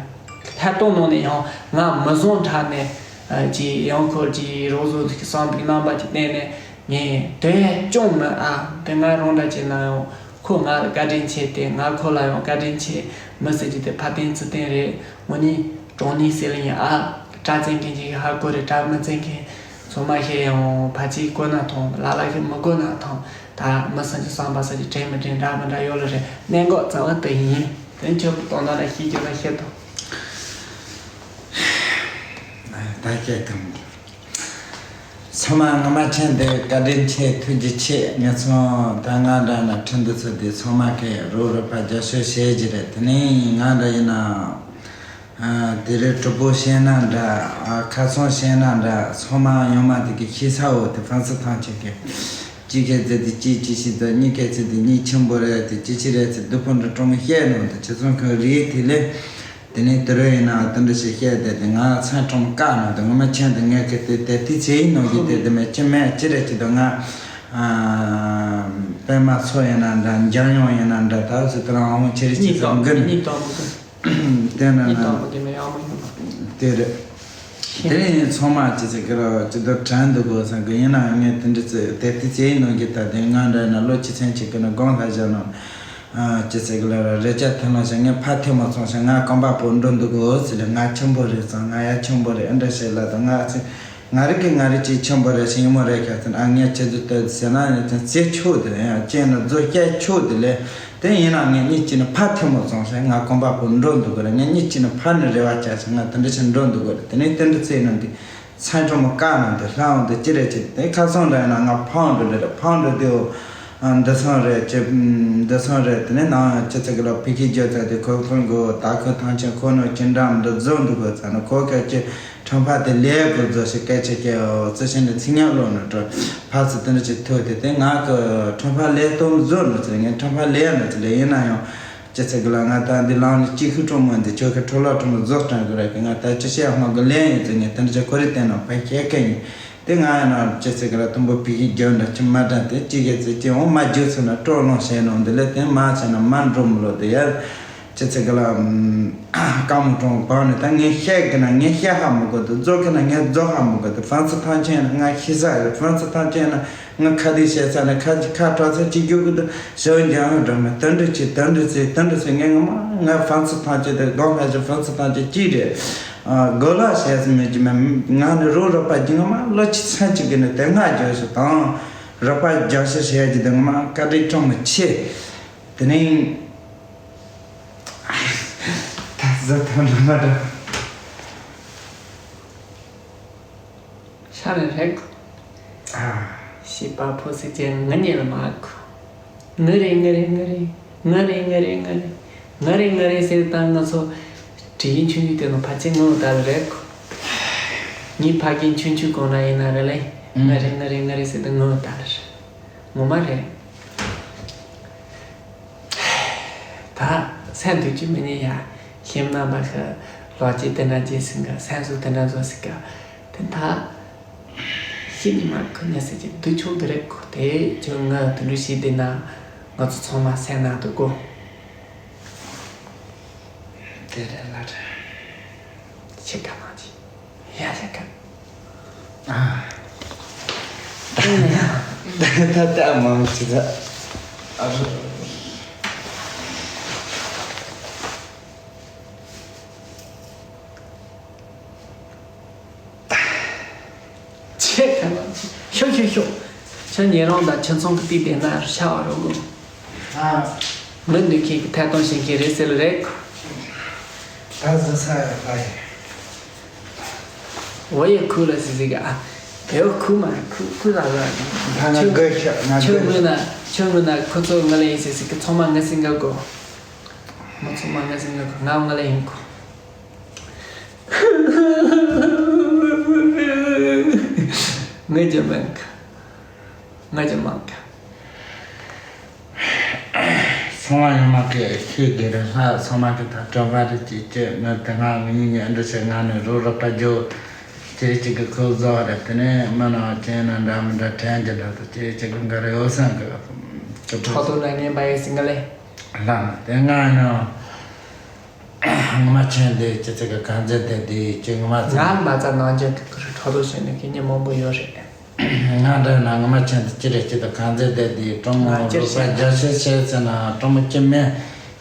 ཐད་གཏོང་ནང་ནས་ཡང་ང་མི་བཟང་དྲགས་ནས་ཅིག་ཡང་ཁོ་ཅིག་རོགས་བཟོ་ཟིག་བསམ་པའི་རྣམ་པ་ཅིག་བསྟན་ནས། ངས་དེ་ཅུང་མི་ཨ། དེ་ང་རང་འདྲ་བྱས་ན་ཡང་ཁོ་ང་ལ་བཀའ་དྲིན་ཆེ་སྟེ། ང་ཁོ་ལ་ཡང་བཀའ་དྲིན་ཆེ། མི་ཟེར་རྒྱུ་དེ་ཕ་བརྟེན་ཚུལ་བརྟེན་རེད། དངོས་གནས་དྲང་གནས་ཟེར་ལ་ཡིན་ཨ། གྲྭ་བཙུན་མཁན་ཅིག་གིས་ཧ་གོ་རེད། གྲྭ་མི་བཙུན་མཁན་ཚང་མ་ཤེས་ཡོང་། ཕལ་ཆེར་གོ་ན་ཐང་། ལ་ལ་ཤེས་མི་གོ་ན་ཐང་། ད་མི་སུ་ཅིག་བསམ་པ་སུ་ཅིག་དྲན་མི་དྲན་འདྲ་མི་འདྲ་ཡོད་ལ་རེད། གནད་འགག་རྩ་བ་དེ་ཡིན། དེ་ཁྱོད་ཀྱི་དོན་དག་ལ་ཤེས་རྒྱུ་ལ་ཤེས་ཐུབ། ད་ཤེས་ཐུབ། ཚང་མ་ངོ་མ་ཆེན་འདི་བཀའ་དྲིན་ཆེ། ཐུགས་རྗེ་ཆེ། ངེད་ཚོ་ད་ང་འདྲ་ན་ཁྲིན་ཏུ་ཚོ་འདི་ཚང་མ་གི་རོགས་རོགས་པ་རྒྱབ་སྐྱོར་བྱེད་ཀྱི་རེད། དེ་ནས་ང་འདྲ་ཡིན་ན། ཨ། དེ་རིང་གྲོགས་པོ་བཤད་ན་འདྲ། ཨ། ཁ་སང་བཤད་ན་འདྲ། ཚང་མ་ཡོང་མ་དེ་གི་ཤེས་ས་འོ་དེ་ཧྥང་སི་ཐང་ཆེ་གི། གཅིག་གི་ཚེ་དེ་གཅིག་གཅིག་ཤེས་དང་། གཉིས་གི་ཚེ་དེ་གཉིས་ཆེན་པོ་རེད། དེ་གཅིག་གཅིག་རེད་ཚེ་སྡུག་པོ་འདྲ་གྲོང་བཤད་ནོ་དེ་ཁྱེད་ཚོ་གི་རིགས་དེ་ལས། དེ་ནས་དེ་རུ་ཡིན་ན་དེ་འདྲ་ཞིག་བཤད་དེ་དེ་ང་ཚང་གྲོང་བཀག་ནོ་དེ་ངོ་མ་ཆེན་དེ་ངས་གི་དེ་དེ་དེ་ཚེ་ཡིན་ནོ་གི་དེ་དེ་མེད་ཅི་མེད་ཅི་རེད་ཅི་དང་། ང་ཨ་པད་མ་མཚོ་ཡིན་ན་འདྲ། འཇམ་དབྱངས་ཡིན་ན་འདྲ། ད་ཚོ་དེ་རང་ཧོང་ཆེ་རེད་ཅི་ཚོ་འགུལ། གཉིས་དང་པོ་གི། དེ་ན་ཡིན་ན་དང་པོ་དེ་ནས་ཡག་མོ་ཡོང་བ། དེ་རེད། དེ་ནས་ཚང་མ་ཅི་ཟེར་གི་ར་ཅི་ད་དྲན་འདུག་གོ་བསམ་གི། ཡིན་ན་ངས་དེ་འདྲ་ཚེ་དེ་དེ་ཚེ་ཡིན་ནོ་གི། ད་དེ་ང་འདྲ་ཡིན་ན་ལོ་ཆེ་ཚན་ཅིག་གི་ན་དགོངས་ལ་བཞག་ནོ། ཨ། ཅི་ཟེར་གི་ལ་ར་རེ་ཅག་ཐེ་ལོ་ཞིག་ངས་ཕ་ཐེ་མོ་ཚོང་ཞིག་ང་རྐང་པ་པོ་འགྲོ་འདུག་གོ་ཟེར་ལ། ང་ཆེན་པོ་རེད་ཙང་ང་ཡ་ཆེན་པོ་རེད། ཨ་འདྲ་བཤད་ལ་ད་ང་ཚེ་ ང་རང་གིས་ང་རང་གཅིག་ཆེན་པོ་རེད་ཟེར་ཡིན་མོ་རེད་ཤག་ཟེར་ན། ཨ་ངས་ཁྱེད་ཚོ་ལྟོས་ཟེར་ན་ཡང་ཅན་རྩེ་ཆོག་དེ་ཡང་ཅན་ལ་རྫོ་སྐྱ་ཆོག་དེ་ལས་དེ་ཡིན་ན་ངས་གཉིས་གཅིག་ནི་ཕ་ཐེ་མོ་བཙོང་ཟེར། ང་གོམ་པ་པོ་འགྲོ་འདུག་གི་རེད། ངས་གཉིས་གཅིག་ནི་ཕ་ནི་རེ་བ་བྱ་ཟེར། ང་དེ་འདྲ་ཞིག་འགྲོ་འདུག་གི་རེད། དེ་ནས་དེ་འདྲ་ཚེ་ནང་དེ་ཚ་གྲང་མོ་བཀག་ནང་དེ་ལྷ་འོང་དེ་ཅི་རེད་ཅེས་དེ་ཁ་སང་འདྲ་ཡིན་ན་ང་ཕ་འོང་འགྲོ་རེད། ཕ་འོང་འགྲོ་དེའོ། འདི་སང་རེད་ཅེ། འདི་སང་རེད། དེ་ནས་ནང་ཅི་ཚེ་གི་ལ་ཕི་ཁི་རྒྱུ་ཚ་དེ་ཁོ་ཁོན་གོ་ད་ཁོ་ཐང་ཆེན་ཁོ་ནོ་ཅི་འདྲ་མི་འདུག་རྫོགས་འདུག་གོ་ཚ་ནོ་ཁོ་སྐད་ཅེ། ཁྲོམ་པ་དེ་ལས་དགོས་རྫོགས་ཤིག་སྐད་ཆ་སྐྱེ་འོ་ཙི་ཤིན་ཏུ་ཚིག་ཉག་ལོག་ནས་འགྲོ། ཕ་ཚོ་དེ་འདྲ་ཅིག་ཐོས་དེ་དེ་ང་གི་ཁྲོམ་པ་ལས་སྟོབས་བཟོ་ནོ་ཚེ་ངས་ཁྲོམ་པ་ལས་ནོ་ཚེ་ལས་ཡིན་ན་ཡང་ཅི་ཚེ་གི་ལ་ང་ད་འདི་ལང་ནས་ཅི་ཁུ་ཁྲོམ་མོ་འདི་ཁྱོད་ཀྱི་ཁྲོ་ལ་ཁྲོམ་མོ་རྫོགས་དྲན་གི་རེད་གི། ང་ད་ཅི་བཤད་སྔོན་གི་ལན་ཡིན་ཚེ་ངས་དེ་འདྲ་ཅིག་ཁོ་རེ་བསྟན་ནོ་ཕ་ཁྱེད་སྐད་ཡིན། དེ་ང་ཡང་ན་ཅི་ཚེ་གི་ལ་དུམ་བུ་ཕི་གི་རྒྱུ་འདྲ་ཅི་མ་འདྲ་དེ་ཅི་གེ་ཚེ་ཅི་འོང་མ་རྒྱུ་ཚེ་ན་སྤྲོ་ལོང་བྱས་ནོ་འདི་ལས་དེ་མ་བྱས་ན་མ་འགྲོ་མི་ལོ་དེ་ཡ། ཅི་ཚེ་གི་ལ། ཀ་མོ་གྲོང་བར་ནས་ད་ངས་བཤད་གི་ན་ངས་བཤད་ཧ་མི་གོ་དུ་རྫོགས་གི་ན་ངས་རྫོགས་ཧ་མི་གོ་དུ་ཧྥ་རན་སི་ཐང་ཆེན་ན་ང་ཤི་ས་ཡོད། ཧྥ་རན་སི་ཐང་ཆེན་ན་ང་ཁ་དེ་བཤད་ས་ན་ཁ་ཁ་གྲག་ས་ཅི་རྒྱུ་གི་དུ་ཞོ་འཇང་ཡོད་འགྲོ་མ་དོན་འདྲི་ཆེ་དོན་འདྲི་ཚེ་དོན་འདྲི་ཚེ་ངས་ངོ་མ་ང་ཧྥ་རན་སི་ཐང་ཆེན་དེ་སྒང་ཁ་ཞིག་ཧྥ་རན་སི་ཐང་ཆེན་ཅི་རེད། གོ་ལ་བཤད་ས་མེད་ཀྱི་མ་ང་ནི་རོགས་རོགས་པ་གྱི་ངོ་མ་ལོ་ཆི་ཚན་ཅིག་གི་ནི་དེ་ང་རྒྱོ་ཞིག་དང་རོགས་པ་རྒྱ་ཤ་བཤད་ཀྱི་དེ་ངོ་མ་བཀའ་དྲིན་ཅུང་མི་ཆེ། དེ་ནས། ད་གཟི་ཐོན་འགྲོ་མ་འགྲོ། ཤ་རེ་རེད། ཨ། ཤི་པ་ཕོ་སི་ཅན་ང་ཉེ་ལ་མ་ཁུ། ང་རེ་ང་རེ་ང་རེ། ང་རེ་ང་རེ་ང་རེ། ང་རེ་ང་རེ་ཟེར་དང་ང་ཚོ་དྲི་ཡིན་ཆུང་ཆུང་དེ་ནོ་ཕ་ཆེ་ངོ་ད་ལ་རེད་ཁུ། ངའི་ཕ་གིན་ཆུང་ཆུང་གོང་ན་ཡིན་ན་རེ་ལེ། ང་རེ་ང་རེ་ང་རེ་ཟེར་དང་ངོ་ད་ལ་རེད། ངོ་མ་རེད། ད་སེམས་སྡུག་ཅི་མི་ཉན་ཡ། ཁྱིམ་ནང་པ་ཁ་ལོ་ཅི་དེ་འདྲ་ཅི་ཟིན་ག་སེམས་སུ་དེ་འདྲ་བཟོ་ཟིན་ག་དེ་ད་ཤི་ཉི་མ་ཁུ་ཉ་ཟེར་གྱི་སྡུག་ཆོག་གི་རེད་ཁོ་དེ་ཁྱོད་ང་དུ་འགྲུ་ཤི་དེ་ན་ང་ཚོ་ཚང་མ་སེམས་ནང་དུ་གོ། དེ་རེད་ལ་རེད། ཆེ་ག་མ་ཅི། ཡ་ཡ་ག་ཨ། ད་ད་ད་མང་ཆེ་ད། ཨ་རུ། ཆེ་ག་མ་ཅི། ཤོག་ཤོག་ཤོག་ཁྱོད་ཉེ་རང་དང་ཁྱིམ་ཚང་གི་དུས་དེ་ན་ཤ་བ་རོ་གོ་ཨ། མི་འདུག་ཁྱེད་ཀྱི་ཐད་གཏོང་བྱེད་མཁན་རེད་ཟེར་ལ་རེད། ད་བཟོ་ས་ཡོད་པ་ཡིན། འོ་ཡ་ཁུ་ལ་སི་སི་ག་ཨ། དེ་བ་ཁུ་མ་རེད་ཁུ་ཁུ་ལ་ལ། ད་ང་དགོད་ཤག་ང་ཁྱོད་དགོད་ངུས་ན་ཁྱོད་ངུས་ན་ཁོ་ཚོ་ང་ལ་ཡིན་སི་སི་གི་ཚང་མ་ང་སི་ང་གོ་མོ་ཚང་མ་ང་སི་ང་གོ་ང་ང་ལ་ཡིན་གོ་ང་རྒྱ་མང་ག་ང་རྒྱ་མང་ག་ཚང་མ་ཡོང་མ་གི་ཁྱོད་དགེ་རེད་ལྷ་ཚང་མ་གི་ད་གྲོགས་པ་རེད་ཅེས་ཅེས་ངས་དེ་སྔ་ངེད་གཉིས་ཀྱི་ཨ་འདྲ་བྱས་ང་ནས་རོགས་རོགས་པ་རྒྱུ་ཅེས་ཅིག་གི་ཁོ་བཟོ་བ་རེད། དེ་ནས་མི་ནང་ཅན་ན་འདྲ་མི་འདྲ་དྲན་གྱི་འདྲ་དུ་ཅེས་ཅིག་གི་འགའ་རེ་ཡོད་སང་གི་ཕྲག་དོག་ན་ངན་པ་ཡོད་སྲིད་ང་ལས། ལ་དེ་སྔ་ཡང་ངོ་མ་ཆེན་དེ་ཅི་ཚེ་གི་གང་ཚེ་དེ་དེ་ཅི་ངོ་མ་ཚེ་ང་མ་ཚ་ནང་ཅན་གི་ཁུ་རུ་ཕྲག་དོག་བྱས་ནས་ཁྱེད་གཉིས་མང་པོ་ཡོད་རེད། ང་འདྲ་ན་ངོ་མ་ཆེན་དུ་ཅི་རེད་ཅི་དང་གང་ཚེ་བསྡད་དེ་གྲོང་མོ་རུ་པ་རྒྱ་ཆེ་ཆེ་ཟེར་ན་གྲོང་མོ་ཅི་མེད།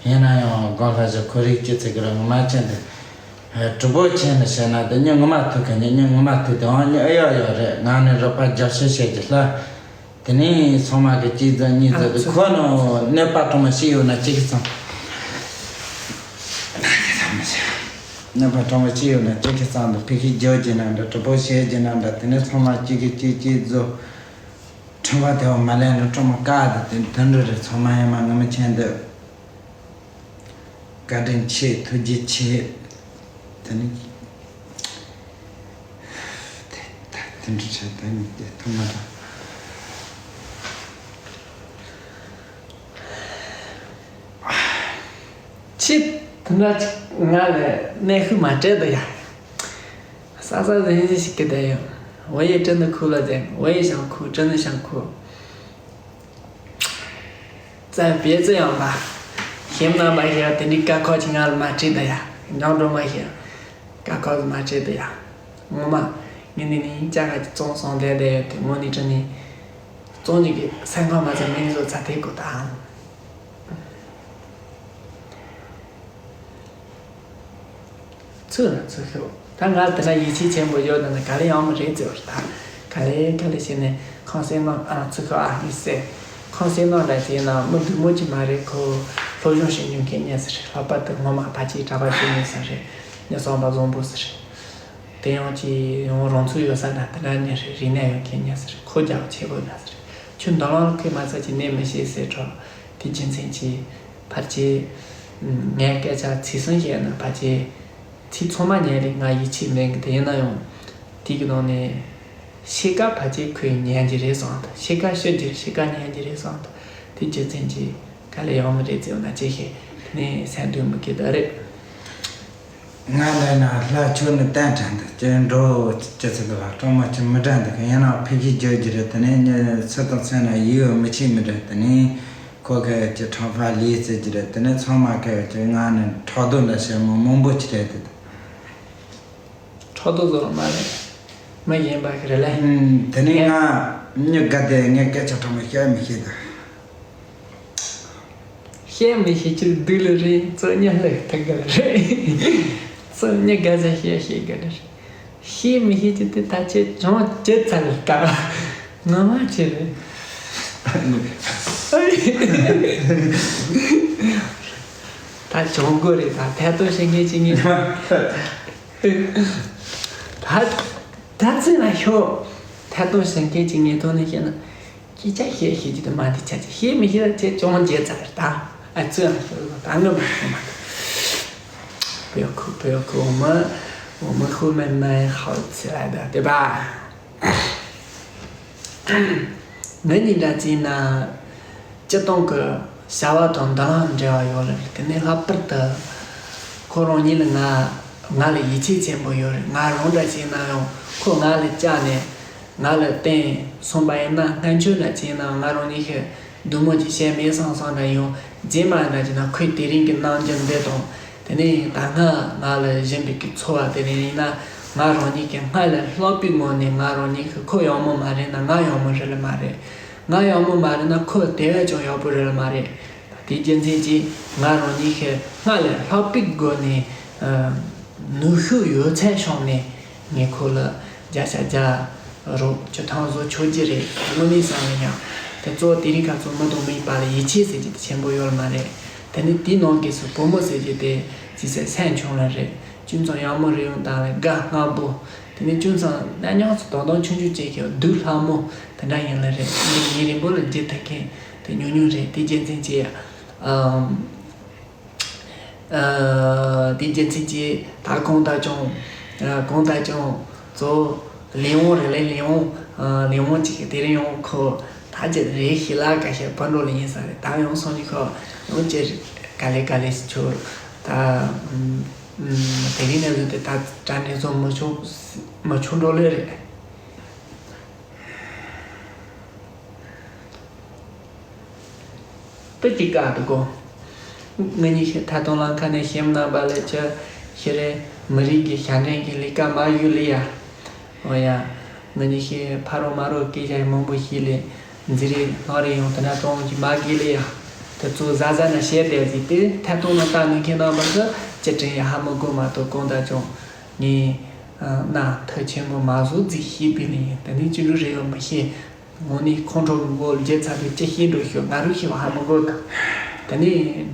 ཡིན་ན་ཡང་དགོན་ལྷ་ཞིག་ཁོ་རིག་ཅི་ཚེ་གི་ར་ངོ་མ་ཆེན་དུ། གྲུ་པོ་ཆེན་ནི་བཤད་ན་དེ་ཉིན་ངོ་མ་ཐུག་གི་ཉིན་ཉིན་ངོ་མ་ཐུག་དེ་འང་ཉིན་ཨེ་ཡོད་ཡོད་རེད། ང་ནི་རུ་པ་རྒྱ་ཆེ་ཆེ་གི་ལྷ། དེ་ནས་ཚང་མ་གི་གཅིག་ཙམ་གཉིས་ཙམ་དུ་ཁོ་ནི་གནོད་པ་གྲོང་མོ་ཞིག་ཡོད་ན་གཅིག་གི་ཚང་། གནོད་པ་གྲོང་མོ་ཅི་ཡོད་ན་ཅི་ཁི་ཚང་དུ་ཕི་ཁི་རྒྱོ་རྒྱུ་ན་འདྲ་གྲུ་པོ་བཤད་རྒྱུ་ན་འདྲ་དེ་ནས་ཚང་མ་གཅིག་གི་གཅིག་གཅིག་བཟོ། ཁྲོམ་པ་དེ་བ་མ་ལེན་ལ་གྲོང་མོ་བཀག་དེ་དེ་དོན་འགྲོ་རེད། ཚང་མ་ཡང་མ་ངོ་མ་ཆེན་འདི་བཀའ་དྲིན་ཆེ་ཐུགས་རྗེ་ཆེ། དེ་ནི་དེ་ད་དེ་འདྲ་བྱས་ད་ནི་དེ་ཐུབ་མ་རེད། ཕྱི་དུ་འདྲ་ཅིག་ང་ལ་གནས་ཤུགས་མ་སྤྲད་དོ་ཡ། ས་ས་ཟིན་ཟིན་ཞིག་གི་བསྡད་ཡོད། འོ་ཡེ་སྤྲིན་དུ་ཁུག་ལ་ཟེར། འོ་ཡེ་ཞང་ཁུག་སྤྲིན་དུ་ཞང་ཁུག་རྩ་བེ་རྩི་ཡང་པ། ཞིམ་ནང་པ་ཞིག་ལ་དེ་འདྲའི་དཀའ་ཁག་ཅིག་ང་ལ་མ་སྤྲད་དོ་ཡ། འཇང་སྒྲོལ་མ་ཞིག་དཀའ་ཁག་ཅིག་མ་སྤྲད་དོ་ཡ། ངོ་མ། ངས་འདི་ནས་ཅ་ག་ཅིག་བཙོང་སོང་བསྡད་བསྡད་ཡོད་དེ་ངོ་ནས་དྲན་ནས། བཙོང་རྒྱུ་གི་སེམས་ཁམས་མ་ཚད་མིང་བཟོ་ཚ་དེ་དགོས་དང་། ཚུར་ལ་ཚུར་ཤོག་ད་ང་དེ་ན་ཡིད་ཆེས་ཆེན་པོ་ཡོད་ན་ནི་ག་ལེ་ཡོང་མི་རེད་ཟེར་བ་ཞིག་ད། ག་ལེ་ག་ལེ་བྱས་ནས་ཁང་སེང་ནང་ཨ་ཚུགས་ཁ་ཨ་ནི་ཟེར། ཁང་སེང་ནང་འདྲ་བྱས་ན་མི་འདུག་མོ་ཅིག་མ་རེད། ཁོ་སློབ་སྦྱོང་བྱེད་མྱོང་མཁན་ཉན་ས་རེད། ལྷག་པར་དུ་ངོ་མ་ཕལ་ཆེར་གྲྭ་པ་བྱེད་མྱོང་ས་རེད། ཉན་བསམ་པ་བཟང་པོ་ས་རེད། དེ་ཡང་ཅི་ཡང་རང་ཚུགས་ཡོད་ས་ན་དེ་འདྲ་ཉན་རེད། རིག་གནས་ཡོད་མཁན་ཉན་ས་རེད། ཁོ་རྒྱག་ཆེ་བོ་ན་ས་རེད། ཁྱོད་འདི་ལང་ལ་ཁོས་མ་ཚད་ཅིག་གནས་མི་ཤེས་ཟེར་གྲོགས། དེ་རྒྱུ་མཚན་གྱིས་ཕལ་ཆེར་ངའི་སྐད་ཆ་ཚིག་གསུམ་བཤད་ན་ཕལ་ཆེར། ཚིག་ཚང་མ་ཉན་རེད། ང་ཡིད་ཆེས་མེད་གི། དེ་ཡིན་ན་ཡང་དེ་གི་ནང་ནས་ཕྱེད་ཀ་ཕལ་ཆེར་ཁོས་ཉན་གྱི་རེད་བསམ་འདུག་ཕྱེད་ཀ་ཤོད་ཀྱི་རེད། ཕྱེད་ཀ་ཉན་གྱི་རེད་བསམ་འདུག་དེ་རྒྱུ་མཚན་གྱིས་ག་ལེ་ཡོང་མི་རེད་ཟེར་ན་ཅི་ཤེས། དེ་ནས་སེམས་སྡུག་མི་དགོས་ད་རེད། ང་འདི་ན་ལྷ་ཆོས་ནི་བསྟན་དྲན་འདུག་ཅེས་འགྲོ་ཅི་ཚེ་འདི་ལ་སྤྲང་མོ་ཅི་མི་དྲན་འདུག་ཡིན་ནའང་ཕི་གིས་བརྗོད་ཀྱི་རེད། དེ་ནས་ངས་སུ་དང་སུ་ན་ཡིད་འོང་མི་བྱེད་མི་རེད། དེ་ནས་ཁོ་གི་ཀྱི་ཁྲང་ཧྥ་ལི་ཟེར་གྱི་རེད། དེ་ནས་ཚང་མ་གི་ཀྱི་ང་ནི་ཕྲག་དོག་འདྲ་བྱེད་མོ་མང་པོ་ཅི་རེད་དེ། ཕྲག་དོག་བཟོ་ལ་མ་རེད། མི་གཞན་པ་གི་རེད་ལེ། ཨུམ། དེ་ནས་ང་མྱི་དགའ་དེ་ངས་སྐད་ཆ་ཕྲ་མོ་བཤད་མི་ཤེས་ད། བཤད་མི་ཤེས་ཀྱི་སྡུག་ལ་རེད། ཚོ་གཉིད་ལས་ཐུག་གི་རེད། ཚོ་གཉིད་དགའ་ས་བཤད་ཤེས་གི་རེད། བཤད་མི་ཤེས་ཀྱི་དེ་ད་ཆེ་ཅུང་ཅི་ཚ་ལ་ད། ངོ་མ་ཅི་རེད། ད་གྱོང་གོ་རེད། ད་ཐད་གཏོང་བྱེད་མཁན་ཅིག་ངེས། ད་ད་ཚེ་ན་ཤོག་ཐད་གཏོང་བྱེད་མཁན་ཅིག་ངེས་ཐོག་ནས་བཤད་ན། སྐད་ཆ་བཤད་ཤེས་ཀྱི་དེ་མ་དེ་ཆ་ཆ་བཤད་མི་ཤེས་ལ་ཆེ་ཅུང་བརྗེད་ཚར་ད། ཨ་ཙི་ཨ་ཤོད་ད་ངོ་མ་ཤོད་མ་ཐུབ། བོད་ཁུ་བོད་ཁུ་འོ་མ་འོ་མ་ཁུ་མེད་ན་ཧའོ་ཚི་ལ་ད་དེ་པ། ང་གཉིས་འདྲ་བྱས་ན་སྤྱིར་བཏང་གི་བྱ་བ་དང་འདུན་ལམ་འབྲེལ་བ་ཡོད་རེད། དེ་ནས་ལྷག་པར་དུ་ཁོ་རང་ཉིད་ལ་ང་ང་ལ་ཡིད་ཆེས་ཆེན་པོ་ཡོད་རེད། ང་རང་འདྲ་བྱས་ན་ཡང་ཁོ་ང་ལ་བཅར་ནས་ང་ལ་བསྟན་སོང་པ་ཡིན་ན། སྔ་ཆོས་འདྲ་བྱས་ན་ང་རང་ཉིད་ཀྱི་འདུན་མོ་གྱི་བཤད་མེད་སང་སང་འདྲ་ཡང་རྗེས་མ་འདྲ་བྱས་ན་ཁོས་དེ་རིང་གི་རྣམ་འགྱུར་འདི་དང་། དེ་ནས་ད་སྔ་ང་ལ་བྱིན་པའི་གི་འཚོ་བ་དེ་ནས་ཡིན་ན། ང་རང་ཉིད་ཀྱི་སྔར་ལས་ལྷག་པའི་ངོས་ནས་ང་རང་ཉིད་ཀྱི་ཁོ་ཡག་མོ་མ་རེད་ན་ང་ཡག་མོ་རེད་ལ་མ་རེད། ང་ཡག་མོ་མ་རེད་ན་ཁོ་དེ་བས་ཀྱང་ཡག་པོ་རེད་ལ་མ་རེད། དེ་རྒྱུ་མཚན་གྱིས་ང་རང་ཉིད་ཀྱི་སྔར་ལས་ལྷག་པའི་སྒོ་ནས་ནུས་ཤུགས་ཡོད་ཚད་བཤམས་ནས་ངས་ཁོ་ལ་བརྒྱ་ཆ་བརྒྱ་རོགས་ཀྱི་ཐང་བཟོ་ཆོག་གི་རེད། དངོས་གནས་བསམ་ན་ཡང་། དེ་གཙོ་བོ་དེ་རིང་ཁ་ཚོ་མི་དང་མི་ཡི་བར་ལ་ཡིད་ཆེས་ཟེར་གྱི་དེ་ཆེན་པོ་ཡོད་ལ་མ་རེད། དེ་ནི་དེའི་ནང་གི་སུ་བུ་མོ་ཟེར་གྱི་དེ་ཅི་ཟེར་སེམས་ཆུང་ལ་རེད། ཅུང་ཙམ་ཡག་མོ་རེད་ཡོང་དང་ལ་དགའ་སྔ་པོ། དེ་ནི་ཅུང་ཙམ་གནའ་ཉག་ཚོ་དོ་དོ་ཆུང་ཆུང་བཅས་ཀྱི་སྡུག་ལྷག་མོ་དེ་འདྲ་ཡིན་ལ་རེད། འདི་ཉིན་རིང་པོ་ལ་བརྗེད་ཐུབ་མཁན་དེ་ཉུང་ཉུང་རེད། དེ་རྒྱུ་མཚན་གྱིས། ཨམ། ཨ། དེ་རྒྱུ་མཚན་གྱིས་ད་གང་ལྟར་ཀྱང་། ཨ། གང་ལྟར་ཀྱང་གཙོ་བོ་ལས་དབང་རེད་ལས་ལས་དབང་། ཨ། ལས་དབང་གཅིག་གི་དེ་རིང་ཡང་ཁོ་ད་ཅི་རེད་ཤི་ལ་ཀ་ཤ་བུ་འགྲོ་ལ་ཡིན་ས་རེད། ད་ཡང་སོང་ནི་ཁོ་ཡང་ཅི་ག་ལེ་ག་ལེ་ཞིག་ཆོག་ད་ཨམ། ཨམ། དེ་རིང་ནས་བཟུང་སྟེ་ད་དྲ་འདྲེན་བཟོ་མི་ཆོག་མི་ཆོག་འགྲོ་ལེ་རེད། དེ་གཅིག་ག་དུ་གོ། ང་གཉིས་ཤི་ཐ་དང་ལང་ཁ་ནས་ཤེམ་ན་བ་ལེ་ཅི་ཤི་རེ་མི་རིགས་ཀྱི་ཞབས་འདྲེན་གྱི་ལས་ཀ་མ་ཡུལ་ལི་ཡ། འོ་ཡ། ང་གཉིས་ཤི་ཕ་རོ་མ་རོ་སྐད་ཆ་མང་པོ་ཤི་ལེ་འཛི་རེ་ལྷང་རེ་ཡོང་དེ་ན་གྲོང་གི་མ་གི་ལི་ཡ། དེ་ཚོ་ཟ་ཟ་ན་བཤད་བསྡད་ཟིག་དེ་ཐ་དང་ལ་ལྟ་ནི་ཁྱེད་རྣམ་པ་ཚོ་ཅི་དྲན་ཡ་ཧ་མི་གོ་མ་གཏོགས་གང་ལྟར་ཀྱང་ངས་ན་ཐུགས་ཆེན་པོ་མ་བཟོ་ཟིག་ཤེས་པའི་ལི་ཡ། དེ་ནི་ཅི་འདྲ་རེ་ཡོང་མི་ཤེས། དངོས་གནས་ཁོང་ཁྲོ་གི་མགོ་བརྗེད་ཚར་དུས་ཅི་ཤེས་འགྲོ་ཤོད་ང་རུ་ཤེས་པ་ཧ་མི་གོ་དང་། དེ་ནས་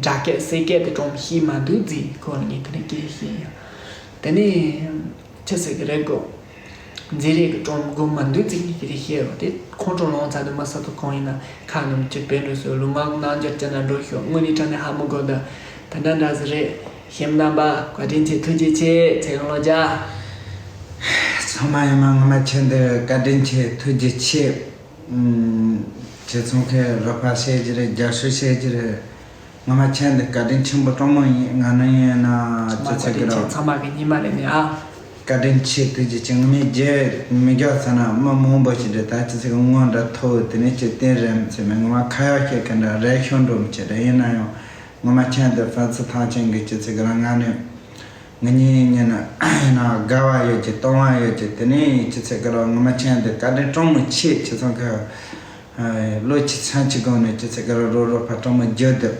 སྒྲ་སྐད་སེ་སྐད་དེ་གྲོང་ཤེས་མ་འདུག་ཟིག་ཁོ་ལ་ངས་དེ་ནས་སྐད་ཤེས་ཡོད། དེ་ནས་ཆི་ཟེར་གི་རེད་གོ། མཛེས་རེད་གི་གྲོང་མགོ་མ་འདུག་ཟིག་ངས་དེ་རེད་ཤེས་རོ། དེ་ཁོང་ཁྲོ་ལངས་ཚར་དུས་མ་ས་ཐོ་ཁོང་ཡིན་ན་ཁ་ནུམ་ཅི་པེ་འགྲོ་སོ་ལུ་ངག་རྣམ་འགྱུར་ཅི་ན་འགྲོ་ཤོད་དངོས་གནས་དྲང་ནས་ཧ་མི་གོ་དང་། དེ་འདྲ་འདྲ་ཟིག་རེད། ཤེམ་རྣམ་པ་བཀའ་དྲིན་ཆེ་ཐུགས་རྗེ་ཆེ་ཚེ་རིང་ལོ་རྒྱ། ཚང་མ་ཡོད་མ་ངོ་མ་ཁྱེད་འདི་བཀའ་དྲིན་ཆེ་ཐུགས་རྗེ་ཆེ། ཁྱེད་ཚང་གི་རོགས་པ་བྱེད་ཀྱི་རེད། རྒྱབ་སྐྱོར་བྱེད་ཀྱི་རེད། ངོ་མ་ཁྱེད་འདི་བཀའ་དྲིན་ཆེན་པོ་དྲང་མོ་ཡིན། ང་ནི་ཡིན་ན་ཅི་ཚེ་གི་ར། ཚང་མ་གི་ཉི་མ་རེད་ནི་ཨ། བཀའ་དྲིན་ཆེ་ཐུགས་རྗེ་ཆེ། ངོ་མ་རྒྱལ་མི་རྒྱལ་ཟེར་ན་མི་མང་པོ་ཞིག་རེད། ད་ཅི་ཚེ་གི་ངོ་འདྲ་ཐོ་དེ་ནས་ཅི་བསྟན་རེད་མི་ཚེ་མེད། ངོ་མ་ཁ་ཡག་བཤད་གི་འདྲ་རེད་ཤོད་འགྲོ་མི་བྱེད་རེད། ཡིན་ན་ཡང་ངོ་མ་ཁྱེད་འདི་ཕན་ཚུན་ཐང་ཆེན་གི་ཅི་ཚེ་གི་ར་ང་ནི། ང་གཉིས་གཉིས་ན་ཡིན་ན་དགའ་བ་ཡོད་ཀྱི་སྟོང་བ་ཡོད་ཀྱི། དེ་ནས་ཅི་ཚེ་གི་ར་ངོ་མ་ཁྱེད་འདི་བཀའ་དྲིན་དྲང་མོ་ཆེ། ཁྱེད་ཚང་གི་བློ་ཆེ་སེམས་ཆེ་སྒང་ནས་ཅི་ཚེ་གི་ར་རོགས་རོགས་པ་དྲང་མོ་བརྗོད་དུ།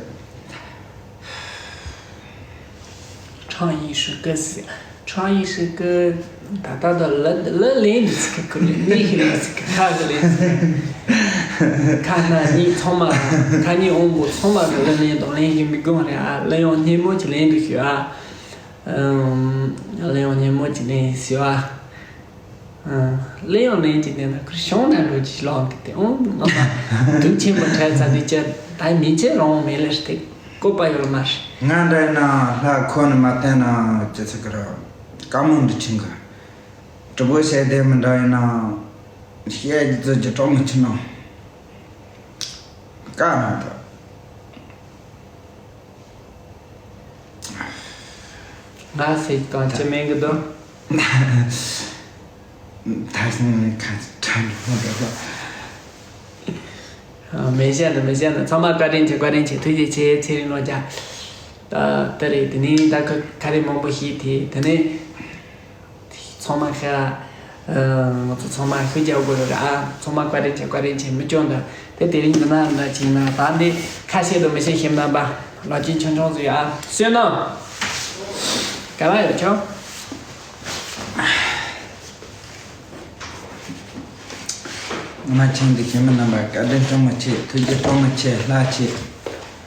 唱一首歌词，创意是个大大的了了零的这个个人，你很了这个他个零，看那你充满他你用过充满的了零懂零个没讲的啊，利用你目前零的学啊，嗯，利用你目前零学啊。 གླེང་ཡང་གླེང་གི་བསྡད་ན་ཁུར་ཤོང་ན་འགྲོ་གི་ལོག་གི་དེ་ཨོ་མ་མ་སྡུག་ཆེན་པོ་འཕྲད་ཚ་དུས་ཅི་ད་མི་ཚེ་རང་མེད་ལེ་སྟེ་བཀོད་པ་ཡོད་མ་རེད། ང་འདྲ་ཡིན་ན་ལྷ་ཁོ་ནི་མ་བསྟན་ན་ཅི་ཚེ་གི་ར་དཀའ་མོ་འདི་ཆིན་གི་གྲུ་བོ་བཤད་དེ་མི་འདྲ་ཡིན་ན་བཤད་ཀྱི་ཚོད་ཀྱི་གྲོགས་མི་ཆིན་ནོ་དཀའ་ན་ད། ང་ཟེར་གྱི་དང་ཅི་མིན་གྱི་འདུག་ད་ཞིང་ཁ་ཁྲ་འགྲོ་འདུག་མི་བཤད་ནི་མི་བཤད་ནི་ཚང་མ་བཀའ་དྲིན་ཆེ་བཀའ་དྲིན་ཆེ་ཐུགས་རྗེ་ཆེ་ཚེ་རིང་ལོ་རྒྱ། ད་ད་རེད་དེ་ནས་ད་ཁ་ཁ་རེ་མང་པོ་ཞིག་དེ་དེ་ནས། ཚང་མ་ཤ། ང་ཚོ་ཚང་མ་ཤུགས་རྒྱག་དགོས་རེད་ཨ། ཚང་མ་བཀའ་དྲིན་ཆེ་བཀའ་དྲིན་ཆེ་མི་སྐྱོན་འདི། དེ་དེ་རིང་འདི་ན་འདྲ་ཅིག་ན་ད་འདི་ཁ་ཤས་དུ་མི་ཤེས་ཤེས་ན་པ། ལོ་ཆེན་ཆུང་ཆུང་ཟིག་ཨ། བསོད་ནམས། ག་ལ་ཡོད་ཆོག་ང་ཆེན་འདི་ཤེས་མི་རྣམ་པ་བཀའ་དྲིན་སྐྱོང་མི་ཆེ་ཐུགས་རྗེ་སྐྱོང་མི་ཆེ་ལྷ་ཆེ།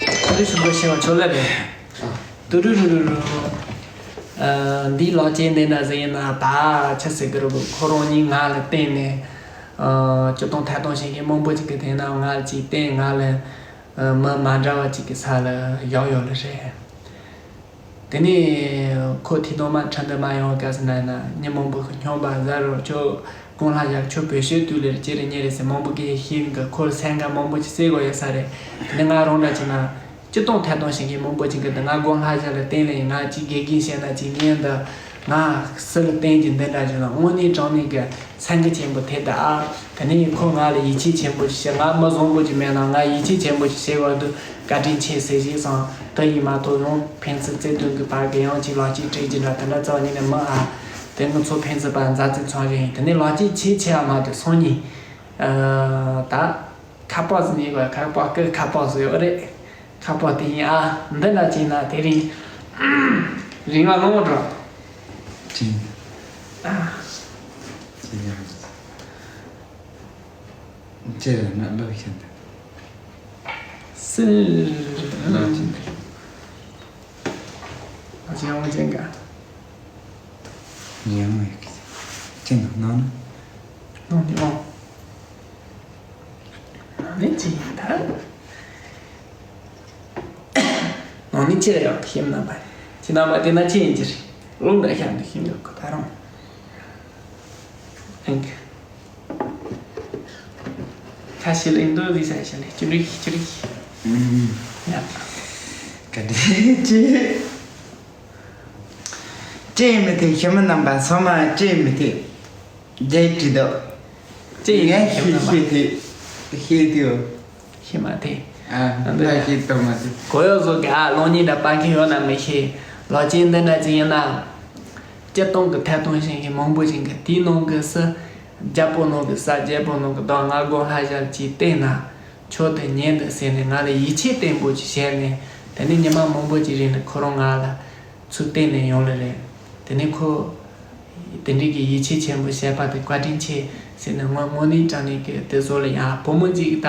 ཁོ་རེ་ཞུ་དགོས་ཤེས་པ་ཆོ་ལེ་རེད། ཏུ་རུ་རུ་རུ་རུ། འདིའི་ལག་ཅན་འདི་ན་ཟེར་ཡིན་ན་ད་ཆ་ཟེར་གི་རུ་ཁོ་རང་གཉིས་ང་ལ་བརྟེན་ནས། སྤྱི་སྟོང་ཐད་གཏོང་བྱེད་མཁན་མང་པོ་ཅིག་གི་དེ་ན་ང་ལ་ཅིག་བརྟེན་ང་ལ་མི་མ་འདྲ་བ་ཅིག་གི་ས་ལ་བཞག་ཡོད་ལ་རེད། དེ་ནས་ཁོ་ཐི་དོ་མ་ཁྲ་འདི་མ་ཡོང་ག་ཟེར་ན་ན་ཉི་མང་པོ་གི་སྨྱོན་པ་ཟ་རུ་ཁྱོད་གོང་ལྷ་ཡག་ཁྱོད་བོད་ཤོད་དུས་ལེར་ཅི་རེད་ཉེ་རེད་ཟེར་མང་པོ་གིས་ཤེས་གི་ཁོ་ལ་སེང་ག་མང་པོ་ཅིག་བསད་དགོས་ཡོད་ས་རེད། དེ་ནས་ང་རང་འདྲ་ཅིག་ན། སྤྱི་སྟོང་ཐད་གཏོང་བྱེད་མཁན་མང་པོ་ཅིག་གིས་འདི་ང་དགོན་ལྷ་བཞག་ལ་བརྟེན་ལས་ང་ཅིག་དགེ་རྒན་བྱས་ན་ཅིག་ངས་འདི་ང་སུ་ལ་བརྟེན་གྱི་འདི་འདྲ་བྱས་ན་དངོས་གནས་དྲང་གནས་ཀྱི་སེང་གེ་ཆེན་པོ་དེ་ད་ཨ། དེ་ནས་ཁོ་ང་ལ་ཡིད་ཆེས་ཆེན་པོ་ཞིག་བྱས་ང་མི་བཟང་པོ་ཅིག་མེད་ན་ང་ཡིད་ཆེས་ཆེན་པོ་ཞིག་བྱས་བར་དུ་བཀའ་དྲིན་ཆེ་ཟེར་བཞེས་སོང་། དེ་ཡིན་མ་གཏོགས་ཡང་ཕན་ཚུན་བརྩེ་དུང་གི་བར་གྱི་ཡང་ཅིག་ལག་གཅིག་སྤྲད་ཀྱི་འདྲ་དེ་འདྲ་རྩ་བ་ཉིད་ནས་མི་ཨ། དེ་ང་ཚོ་ཕན་ཚུན་བར་མཛའ་བརྩེ་ཚང་བཞིན་ཡིན་དེ་ནས་ལག་གཅིག་ཆེས་ཆེ་ཨ་མ་དེ་སང་ཉིན། ད། ཁ་པར་ཟིན་ཡིན་པ་ཁ་པར་ཀི་ཁ་པར་ཟིན་ཡོད་རེད། ཁ་པར་དེ་ཡིན་ཨ། འདི་ན་ཅིག་ན་དེ་རིང་། རིང་ང་ལོང་འགྲོ། ཅིང་། ཨ། ཅི་ཡང་། ཅི་རེད་ན་ལོ་ཤན་ཏེ། སི། ལོ་ཅིང་། ཨ་ཅི་ཡང་ཅན་ག་ཡང་ཡག་གི་ཅན་ག་ནང་ན། ནང་ནི་ཨོ། ནང་ནི་ཅི་ཡིན་ད། ནང་ནི་ཅི་རེད་ཡག་གི་ཤེས་ན་པ། ཅི་ན་པ་དེ་ན་ཅི་ཡིན་ཅི་རེད། རླུང་འདྲ་ཤར་འདུག་ཤིང་འདུག་གི་ད་རུང་། ཨང་། ཁ་ཤས་ལེན་འདུག་ལི་ས་ཤ་ལེ་ཅི་རིག་ཅི་རིག་ཨུམ། ཡ། ག་དེ་ཅི། ཅི་མི་ཐེ་ཤི་མི་རྣམ་པ་སོ་མ་ཅི་མི་ཐེ། རྒྱལ་དྲི་དོ། ཅི་ཡིན་ངས་ཤི་མི་རྣམ་པ། ཤི་ཐེ། ཤི་ཐེ་ཡོ། ཤི་མ་ཐེ། ཨ། ད་ཤི་ཐོ་མ་ཐེ། གོ་ཡོ་བཟོ་གི་ཨ་ལོང་ཉིན་འདྲ་པ་མཁན་ཡོད་ན་མི་ཤེས། ལོ་ཅན་འདི་འདྲ་ཅི་ཡིན་ན། སྤྱི་སྟོང་གི་ཐད་གཏོང་བྱེད་མཁན་མང་པོ་ཞིག་གིས་དེའི་ནང་གི་སུ། རྒྱལ་པོ་ནང་གི་ས་རྒྱལ་པོ་ནང་གི་བདག་ང་དགོན་ལྷ་ཞལ་གྱིས་བསྟན་ན། ཆོག་ཏུ་ཉན་དུ་ཟེར་ནས་ང་ལ་ཡིད་ཆེས་བརྟན་པོ་ཅིག་བྱས་ནས་དེ་ནས་ཉི་མ་མང་པོ་ཅིག་རིང་ནས་ཁོ་རང་ང་ལ་ཚུར་བལྟས་ནས་ཡོང་ལེ་རེད། དེ་ནས་ཁོ། དེ་འདྲའི་གི་ཡིད་ཆེས་ཆེན་པོ་བྱས་པ་དེ་བཀའ་དྲིན་ཆེ་ཟེར་ནས་དངོས་དངོས་གནས་དྲང་གནས་ཀྱི་དེ་ཚོ་ལ་ཡང་བུ་མོ་གཅིག་ད་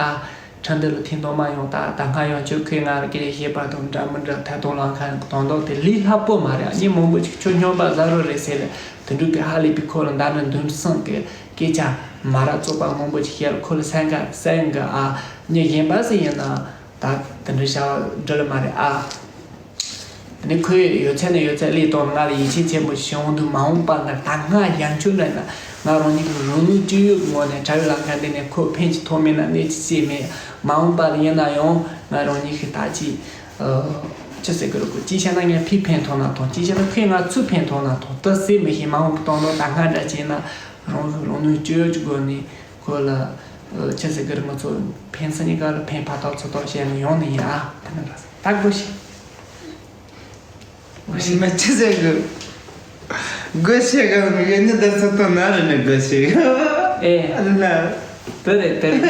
ཁྲ་འདི་ལ་ཐེངས་ཐོག་མ་ཡོང་ད་ད་སྔ་ཡང་ཁྱོད་ཁོས་ང་ལ་སྐད་ཆ་བཤད་པ་དང་འདྲ་མི་འདྲ་ཐད་གཏོང་ལ་ཁ་དོན་དག་དེ་ལས་སླ་པོ་མ་རེད། མི་མང་པོ་ཅིག་ཁྱོད་སྨྱོན་པ་ཟ་རོ་རེད་ཟེར་ལ་དེ་འདྲའི་གི་ཧ་ལས་པའི་ཁོ་ལ་མདའ་འདྲ་འདུན་སང་གི་སྐད་ཆ་མ་ར་བཙོག་པ་མང་པོ་ཅིག་བཤད་ལ་ཁོ་ལ་སེང་ག་སེང་ག་ཨ་མྱི་གཞན་པ་ཟིག་ཡིན་ན་ད་དེ་འདྲ་བྱ་བ་འགྲིག་ལ་མ་རེད་ཨ། དེ་ནས་ཁོས་ཡོད་ཚད་ནས་ཡོད་ཚད་ལས་གཏོང་ང་ལ་ཡིད་ཆེས་ཆེན་པོ་བྱུང་འདུག་མ་འོངས་པ་ན་ད་སྔ་ཡང་ཁྱོད་འདྲ་ན་ང་རང་ཉིད་ཀྱི་རང་ནུས་ཅི་ཡོད་ངོས་ནས་དྲ་བའི་ལམ་ཁ་འདི་ནས་ཁོ་ཕན་ཅི་ཐོགས་མེད་ན་གནས་ཅི་ཅི་མེད། མ་འོངས་པ་ལ་ཡིན་ན་ཡང་ང་རང་ཉིད་ཀྱི་ད་ཅི་ཅི་ཟེར་གི་རུ་གོ་ཅི་བྱས་ན་ངས་ཕི་ཕན་ཐོགས་ན་ཐོགས་ཅི་བྱས་ན་ཁོས་ང་ཚུར་ཕན་ཐོགས་ན་ཐོགས་ཏི་སེ་མི་ཤེས། མ་འོངས་པ་གཏོང་ལོ་ད་སྔ་འདྲ་བྱས་ན་རང་རང་ནུས་ཅི་ཡོད་ཀྱི་སྒོ་ནས་ཁོ་ལ་ཅི་ཟེར་གི་རུ་ང་ཚོ་ཕན་ས་ཉིད་ཀ་ལ་ཕན་ཕ་ཐོགས་ཚུར་ཐོགས་བྱས་ནས་ཡོང་ནི་ཡིན་ཨ། དེ་ནི་ར་ད་དགོས་ཤིག་མ་ཅི་ཟེར་གི། དགོད་བཤད་གི་མི་གི་ནི་ད་ཚོད་དོ་ན་རེ་ནི་དགོད་བཤད་གི། ཨེ། ཨ་ལ། དེ་རེད་དེ་རེད།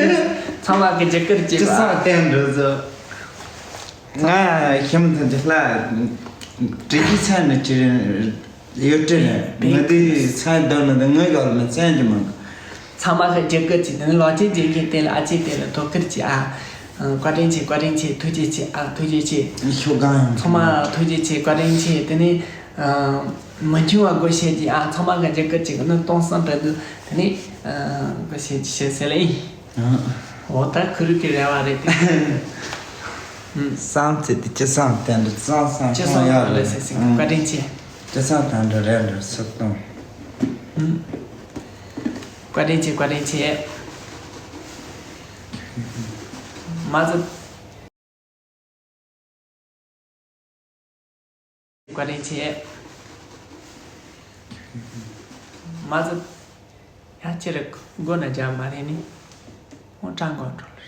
ཚང་མ་གི་རྒྱུ་སྐར་ཅི་གཅིག་ས་པ། བསྟན་འགྲོ་ཟོ། ང་ཤམ་ཐོན་ཏེ་ལ། དྲི་གི་ཚ་ནི་ཅི་རེད། ཡོད་དྲན་རེད། ང་དེ་ཚན་བསྡོམས་ན་དེ་ངའི་སྒང་ལ་བཙན་གྱི་མང་གི། ཚང་མ་གི་རྒྱབ་སྐྱོར་བྱས། དེ་ནས་ལག་ཆས་འཇལ་མཁན་དེ་ལ་ཨ་ཅེ་དེ་ལ་དོ་ཁུར་བྱེད་ཨ། བཀའ་དྲིན་ཆེ། བཀའ་དྲིན་ཆེ། ཐུགས་རྗེ་ཆེ་ཨ། ཐུགས་རྗེ་ཆེ། ཤོག་གང་ཡང་ཚང་མ་ཐུགས་རྗེ་ཆེ། བཀའ་དྲིན་ཆེ། དེ་ནས་མི་འགྱུར་བ་སྒོ་ཕྱེ་གྱིས་ཨ། ཚང་མ་གི་རྒྱབ་སྐྱོར་བྱེད་གི་ནི་སྟོང་བསམ་དྲན་འདུག་དེ་ནས་སྒོ་ཕྱེ་གྱིས་ཞེས་ཟེར་ལེ་ཡིན། འོ་ད་ཁུ་རུ་གི་རེ་བ་རེད་དེ། བསམ་ཚེ་དེ་ཅི་བསམ་དོན་དུ་བསམ་བསམ་ཅི་བསམ་ཡོད་ལ་ཟེར་ཟིན། བཀའ་དྲིན་ཆེ། ཅི་བསམ་དོན་དུ་རེད་འགྲོ་སུ་གཏོང་། བཀའ་དྲིན་ཆེ། བཀའ་དྲིན་ཆེ། མ་ཟད། བཀའ་དྲིན་ཆེ། མ་ཟད། ཡང་ཅི་རེད་མགོ་ན་རྒྱག་མ་རེད་ནི། ཧོན་ཀྲང་གོ་འགྲོ་ལ་རེད།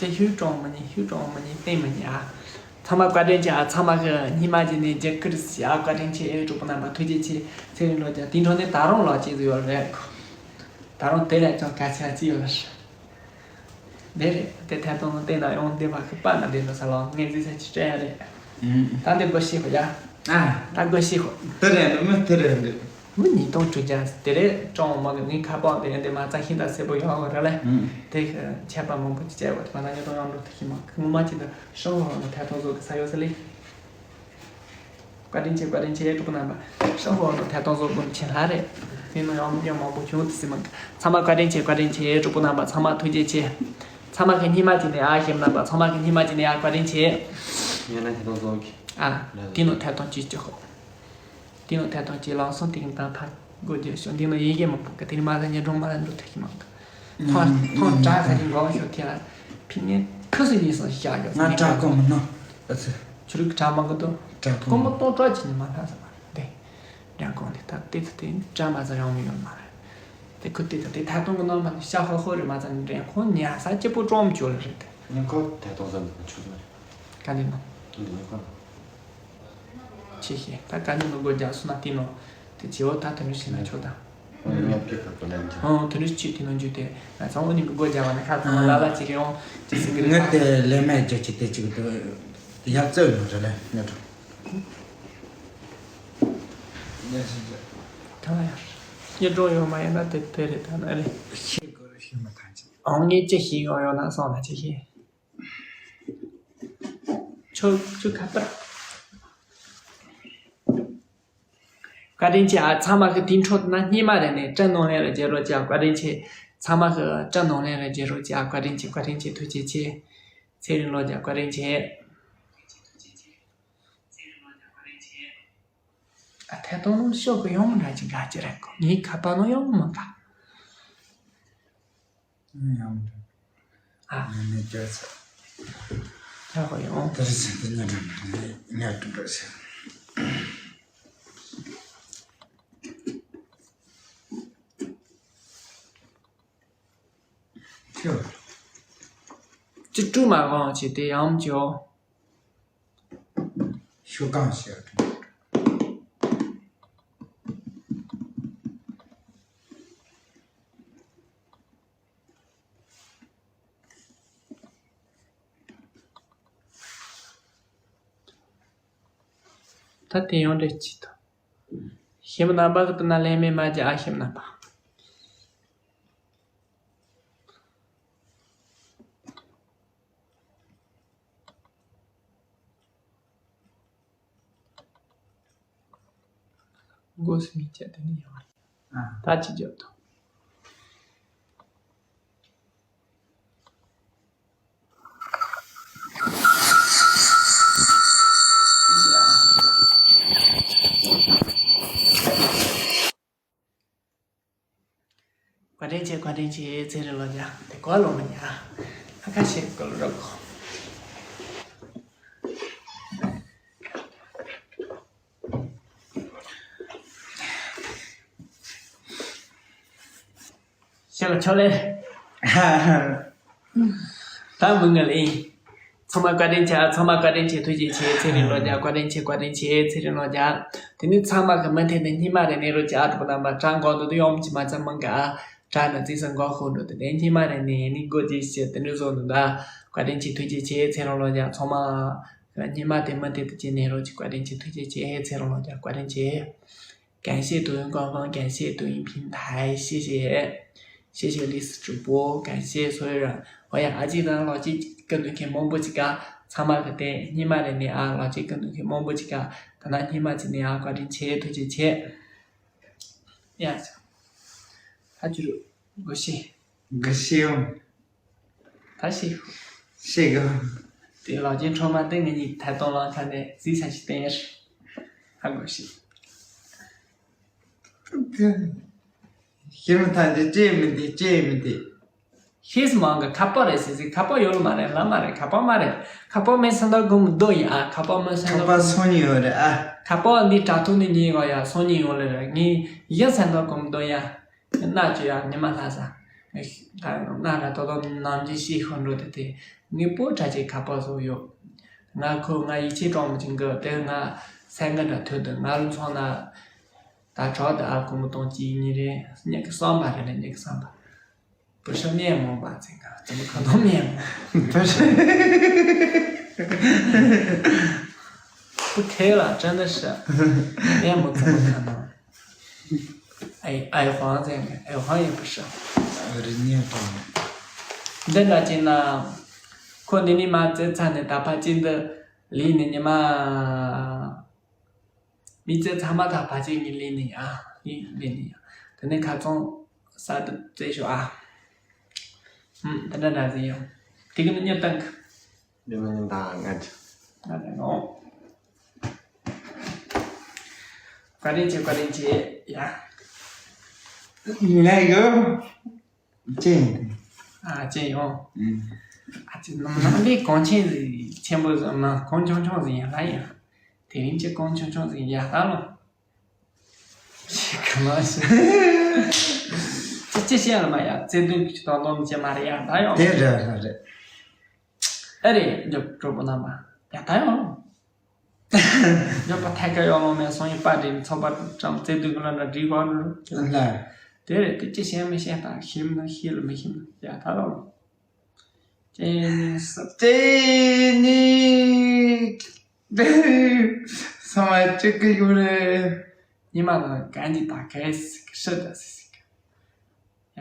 དེ་ཧུའུ་ཀྲོང་མི་ཉན། ཧུའུ་ཀྲོང་མི་ཉན། བསྟན་མི་ཉན་ཨ། ཚང་མ་བཀའ་དྲིན་ཆེ་ཨ། ཚང་མ་གི་སྙིང་མ་ཅིག་ནས་རྒྱབ་སྐྱོར་ཞུ་ཨ། བཀའ་དྲིན་ཆེ། ཨེ་གྲོགས་པོ་རྣམ་པ་ཐུགས་རྗེ་ཆེ། ཚེ་རིང་ལོ་རྒྱ་དེ་འཕྲོ་ནས་ད་རུང་ལོ་གཅིག་ཡོད་རེད། ད་རུང་དེ་ལས་ཀྱང་སྐད་ཆ་ཅི་ཡོད་རེད། དེ་རེད། དེ་ཐད་གཏོང་ནང་བལྟས་ན་ཡང་འདི་བ་ཁི་པ་ན་འདི་ནོ་ས་ལོ་ངས་ཟི་ས་ཅི་སྤྲད་ཡ་རེད། ད་འདི་སྒོ་ཕྱེ་ཧོ་ཡ། ད་སྒོ་ཕྱེ་ཧོ། དེ་རེད་འདི་མི་དེ་རེད་འདི། མི་ཉིས་སྟོང་དྲུག་བརྒྱ་དེ་རེད། ཀྲོང་མ་གི་ངའི་ཁ་པང་དེ་འདི་མ་རྩ་ཤིང་རྟ་སེར་པོ་ཡོང་བ་རེད་ལེ། དེ་ཆད་པ་མང་པོ་ཅི་བྱས་བ་དེ་མ་ན་ཉིས་སྟོང་ཡང་འགྲོ་ཐུབ་ཤི་མ་ངོ་མ་ཅི་འདི་ཧྲང་ཧོ་ནོ་ཐད་གཏོང་བཟོ་གི་ས་ཡོད་ས་ལེ། བཀའ་དྲིན་ཆེ། བཀའ་དྲིན་ཆེ། གྲོགས་པོ་རྣམ་པ། ཧྲང་ཧོ་ནོ་ཐད་གཏོང་བཟོ་དགོས་ཆེན་ལྷ་རེད། དེ་ནང་ཡང་མི་མང་པོ་བྱུང་དུ་སི་མ། ཚང་མ་བཀའ་དྲིན་ཆེ། བཀའ་དྲིན་ཆེ། གྲོགས་པོ་རྣམ་པ་ཚང་མ་ཐུགས་རྗེ་ཆེ། ཚང་མ་གི་སྙིང་མ་ཅིག་ནས་ཨ་ཞེམ་རྣམ་པ་ཚང་མ་གི་སྙིང་མ་ཅིག་ནས་ཨ་བཀའ་དྲིན་ཆེ། ཡང་ན་ཐད་གཏོང་བཟོ་གི། ཨ། དེ་ནང་ཐད་གཏོང་ཅིག་ཅིག་ཧོ། དེ་ནང་ཐད་གཏོང་ཅིག་ལང་སོང་དེ་གི་དང་ཕ་སྒོ་རྒྱབ་ཤོག་འདི་ནང་ཡི་གེ་མང་པོ་གི་དེ་ནི་མ་ལ་ཉེ་སྒྲོང་མ་ལ་འགྲོ་ཐུབ་ཀྱི་མང་གི། ཐོང་ཐོང་དྲ་ཁ་ཅིག་འགོག་ཤོག་ཐེ་ལ་ཕི་ནས་ཁུ་སི་ཉིས་སོང་ཤག་ཡོད་ང་དྲ་གོ་མི་ནོ། ཨ་ཙི། ཆུ་རིགས་དྲ་མང་གི་དོ། དྲ་གོ་གོ་མི་མོ་ཏོ་ཏྲ་ཅི་ནི་མ་ལྷ་ས་མ་རེད་དེ། འགྲན་གོང་དེ་ད་དེ་ད་དེ་དྲ་མ་ས་ཡོང་མི་ཡོད་མ་རེད། དེ་ཁུ་དེ་ད་དེ་ཐད་གཏོང་གི་ནང་མ་ནི་ཤ་ཧོ་ཧོ་རེད་མ་ཚ་ནི་འགྲན་གོང་ཉ་ས་སྐྱིད་པོ་ཀྲོམ་ཅོ་ལ་རེད་དེ། ཉིན་གོ་ཐད་གཏོང་ས་འདི་ཆུ་མ་རེད། ག་ནི་ནོ། འདི་ཉིན་གོ་ནོ། ཆེ་ཤེས་ད་ག་ནི་ནོ་སྒོ་རྒྱག་སོང་ན་དེ་ནོ། དེ་བྱེད་འོ་ད་དོན་རིགས་ཤེས་ན་ཆོག་ད། ངས་ཕེབས་པ་ལན་ཆགས། ཨང་དོན་རིགས་གཅིག་དེ་ནོ་འཇུ་དེ་ང་ཚང་འོ་ནི་སྒོ་རྒྱག་བ་ན་ཁ་ཚང་མ་ལ་ལ་གཅིག་ཡོང་གཅིག་སྲིད་གི་རེད། ངས་དེ་ལས་མེད་རྒྱག་གི་དེ་གཅིག་ཏུ་དེ་ཡར་རྩེ་ཡོང་རེད་ལེ་ངས་འགྲོ། ངས་ཤེས་རྒྱག་ད་ལ་ཡར་ངས་འགྲོ་ཡོང་མ་ཡིན་ན་དེ་དེ་རེད་ད་ན་རེད། ཤེས་དགོས་རེད་ཤེས་མ་ཐག་ཆོད། ཨང་ངས་ཅི་ཤེས་ཡོང་ཡོང་ན་སོང་ན་ཅི་ཤེས། ཆོ་ཆོ་ཁ་པར། བཀའ་དྲིན་ཆེ་ཨ། ཚང་མ་གི་དེ་འཕྲོ་ན་སྙེ་མ་རེ་ནས་སྐྲ་ནང་ལེན་རེ་བྱེད་རོགས་ཅིག་ཨ། བཀའ་དྲིན་ཆེ། ཚང་མ་གི་སྐྲ་ནང་ལེན་རེ་བྱེད་རོགས་ཅིག་ཨ། བཀའ་དྲིན་ཆེ། བཀའ་དྲིན་ཆེ། ཐུགས་རྗེ་ཆེ། ཚེ་རིང་ལོ་རྒྱ་བཀའ་དྲིན་ཆེ། ཨ་ཐད་གཏོང་ནང་ཤོག་གི་ཡོང་མ་འདྲ་ཅིག་དགའ་ཅི་རེད་གོ་ངའི་ཁ་པར་ནང་ཡོང་མ་དགའ། ཡང་མི་འདུག་ཨ། ངས་ནས་བརྗོད་ཚར། ཡག་པོ་ཡོང་། དེ་རིང་ཚེ་འདི་ཉལ་འགྲོ་ན་ཉལ་འགྲོ་འགྲོ་ཟེར། ཁྱོད། ཅི་སྤྲུག་མ་གང་བྱས་ཏེ་ཡང་བྱོས། ཤོ་གང་ཞེས་དྲིས། ད་དེ་ཡང་འདྲ་ཅིག་ད། ཤེམ་རྣམ་པ་གི་དུ་ན་ལན་མེད་མ་བྱེད་ཨ་ཤེམ་རྣམ་པ། མགོ་སུ་མི་བྱ་དེ་ནི་ཡང་ད་ཅི་བརྗོད་དོ། བཀའ་དྲིན་ཆེ། བཀའ་དྲིན་ཆེ། ཚེ་རིང་ལོ་ཉ་དེ་གོ་ལོ་མ་ཉ་ཨ་ཁ་ཤས་གོ་ལོ་རོགས་གོ། ཤེས་ལ་ཆོག་ལེ། ད་མི་ངལ་ཨིན། ཚང་མ་བཀའ་དྲིན་ཆེ། ཚང་མ་བཀའ་དྲིན་ཆེ། ཐུགས་རྗེ་ཆེ། ཚེ་རིང་ལོ་རྒྱ་བཀའ་དྲིན་ཆེ། བཀའ་དྲིན་ཆེ། ཚེ་རིང་ལོ་རྒྱ། དེ་ནི་ཚང་མ་གི་མི་འཐེན་ནས་སྙིང་མ་རེ་ནས་རོ་ཅི་ཨ་ཐུབ་རྣམ་པ་གྲངས་གོང་དུ་དུ་ཡོང་གི་མ་ཚང་མང་ག་ཨ། དྲ་ན་བརྩིས་སང་གོ་ཧོ་འགྲོ་དེ་དེ་སྙེ་མ་རེ་ནས་ནི་སྒོ་རྒྱས་བྱས་དེ་འདྲ་བཟོ་འདུག་ད། བཀའ་དྲིན་ཆེ། ཐུགས་རྗེ་ཆེ། ཚེ་རིང་ལོ་རྒྱ་ཚང་མ། སྙེ་མ་དེ་མི་དེ་དུ་ཅི་ནས་རོ་ཅི། བཀའ་དྲིན་ཆེ། ཐུགས་རྗེ་ཆེ། ཧེ། ཚེ་རིང་ལོ་རྒྱ་བཀའ་དྲིན་ཆེ། 感谢抖音官方，感谢抖音平台，谢谢，谢谢历史主播，感谢所有人。我呀，阿基的老金更多看蒙不及嘎，参马个的，你妈的你啊，老金更多看蒙不及嘎，等到你妈今年啊，关键切推荐切。呀，他就是我是 གི་ཤེས་ཡོང་། ད་ཤེས། ཤེས་གི། དེ་ལག་ཅན་ཁྲོ་མ་སྟེང་ངེད་གཉིས་ཐད་གཏོང་ལ་ཁ་ནས་རྩིས་ཆ་ཞིག་བསྟན་ཡ་ཧྲི། ཧ་གོ་ཤེས། ཤེས་མི་ཐང་དེ་ཅེས་མི་འདི་ཅེས་མི་འདི། ཤེས་མང་གི་ཁ་པར་རེད་ཟེར་ཟེར། ཁ་པར་ཡོད་ལ་མ་རེད། ལ་མ་རེད། ཁ་པར་མ་རེད། ཁ་པར་མེད་སེམས་ཐག་གོ་མི་འདུག་ཡིན་ཨ། ཁ་པར་མེད་སེམས་ཐག་ཁ་པར་སང་ཉིན་ཡོད་རེད་ཨ། ཁ་པར་འདི་དྲ་ཐོག་ནས་ཉིན་གང་ཡ་སང་ཉིན་ཡོང་ལེ་རེད། ངས་ཡིན་སེམས་ཐག་གོ་མི་འདུག་ཡ། ན་ཅི་ཡ་ཉི་མ་ལྷ་ས། ད་ན་ར་ཏོ་ཏོ་ནམ་རྒྱུན་ཤི་ཤོར་འགྲོ་དེ་དེ། ངའི་པོ་ཁྲ་ཆེ་ཁ་པར་བཟོ་ཡོད། ང་ཁོ་ང་ཡིད་ཆེས་གྲོང་མི་ཅིང་གི་དེ་ང་སེང་གི་འདྲ་ཐོད་དུ་ང་ལ་མཚོན་ན། ད་ཆོག་ད་ཨ་ཁོ་མོ་གཏོང་གཅིག་གཉིས་རེད། སྙེག་གི་བསམ་པ་རེད་ལ་སྙེག་གི་བསམ་པ། བུ་ཧྲི་སྙེག་མོ་པ་ཚིག་ག་ཙམ་ཁ་ཐོག་སྙེག་མོ། བུ་ཧྲི། བུ་ཁེ་ལ་ཅན་ད་ཧྲི། སྙེག་མོ་ཙམ་ཁ་ནང་། 哎哎黄这样的，哎黄也不是。རི་ཉེ་དང་། འདི་འདྲ་ཅིག་ན། ཁོ་འདི་ནས་མ་བཙལ་ཚར་ནས་ད་ཕ་ཅིག་འདི་ལས་ནས་ཉི་མ། མི་བཙལ་ཚར་མ་ཐག་ཕ་ཅིག་ངས་ལས་ནས་ཨ། ངས་ལས་ནས་ཡ། དེ་ནས་ཁ་ཚོང་ས་དུ་བཙལ་ཤོག་ཨ། ཧུམ། འདི་འདྲ་འདྲ་ཟིག་ཡོང་། དེ་གི་ནི་སྙིང་གཏམ་གི། འདི་མིན་ད་ང་ཅི། ང་ལས་ནོ། བཀའ་དྲིན་ཆེ། བཀའ་དྲིན་ཆེ་ཡ། ལས་གི། ཅི་ཡིན། ཨ་ཅི་ཡོང་། ཨ་ཅི་ནམ་ནམ་པའི་གོང་ཆེན་ཟིག་ཆེན་པོ་ཟིག་ན་གོང་ཆུང་ཆུང་ཟིག་ཡིན་ལ་ཡ། དེ་རིང་ཅི་གོང་ཆུང་ཆུང་ཟིག་ཡ་ད་ལོ། ཅི་ག་མ་ཤེས། ཅི་ཅི་བཤད་ལ་མ་ཡ་བརྩེ་དུང་གི་ཏོག་ལོ་མི་བྱེད་མ་རེད་ཡ་ད་ཡོང་། དེ་རེད་རེད་རེད། ཨ་རེད་འཇོག་གྲོགས་པོ་རྣམ་པ་ཡ་ད་ཡོང་། འཇོག་པ་ཐད་ཀ་ཡོང་ལོ་མེད་སོང་ཡིན་པ་རེད། ཚོགས་པ་ཀྲང་བརྩེ་དུང་གི་ལོ་འདྲ་འགྲིག་གོ་ལ། དེ་རེད་དེ་ཅི་བཤད་མི་བཤད་ད་ཤེས་མི་ཤེས་ལ་མི་ཤེས་ཡ་ད་ལོ། ཅེ་ནི་ས། ཅེ་ནི། སོང་བ་ཅིག་གི་ཡོད་རེད། ཉི་མ་ལ་གན་གྱི་ད་གས་ཤི་ད་སི་སི་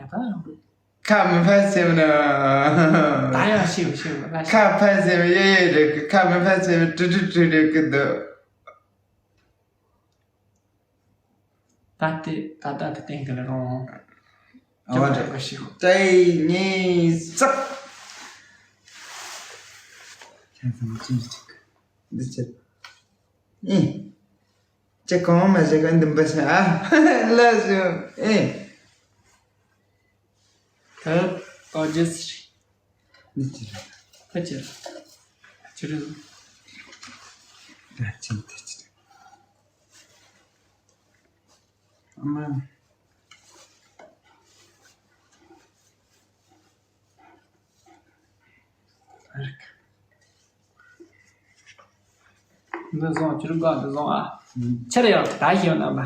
ཡ་ད་ཡང་། ཁ་མི་ཕན་སེམས་ན། ད་ཡང་ཤི་བ་ཤི་བ་ལ་ཤི། ཁ་ཕན་སེམས་ཡོད་ཡོད་རེད་གི། ཁ་མི་ཕན་སེམས་དྲི་དྲི་དྲི་རེད་གི་འདུག་ད་དེ་ད་ལྟ་དེ་བསྟན་གི་ལ་རོང་། ཨ་བ་ཅོ་ཅོ་ག་ཤི་ཧོ། ཏེ་ཉི་སག་ཁྱེད་ཚང་མ་ཅི་ཅིག་འདི་ཅི། ཨེ། ཅི་གང་མ་ཟེར་ག་འདི་འབའ་ཤ་ཨ། ལ་ཟེར་ཨེ། ད་ཨོ་ཇེས་རེད། འདི་ཅི་རེད། ཕ་ཅི་རེད། ཅི་རེད། ད་ཅི་འདི་ཅི་རེད། ཨ་མ། འདི་བཟུང་། ཁྱོད་རང་འདི་བཟུང་ཨ། ཨུམ། ཆེར་ཡོད་ད་ཤེས་ན་མ།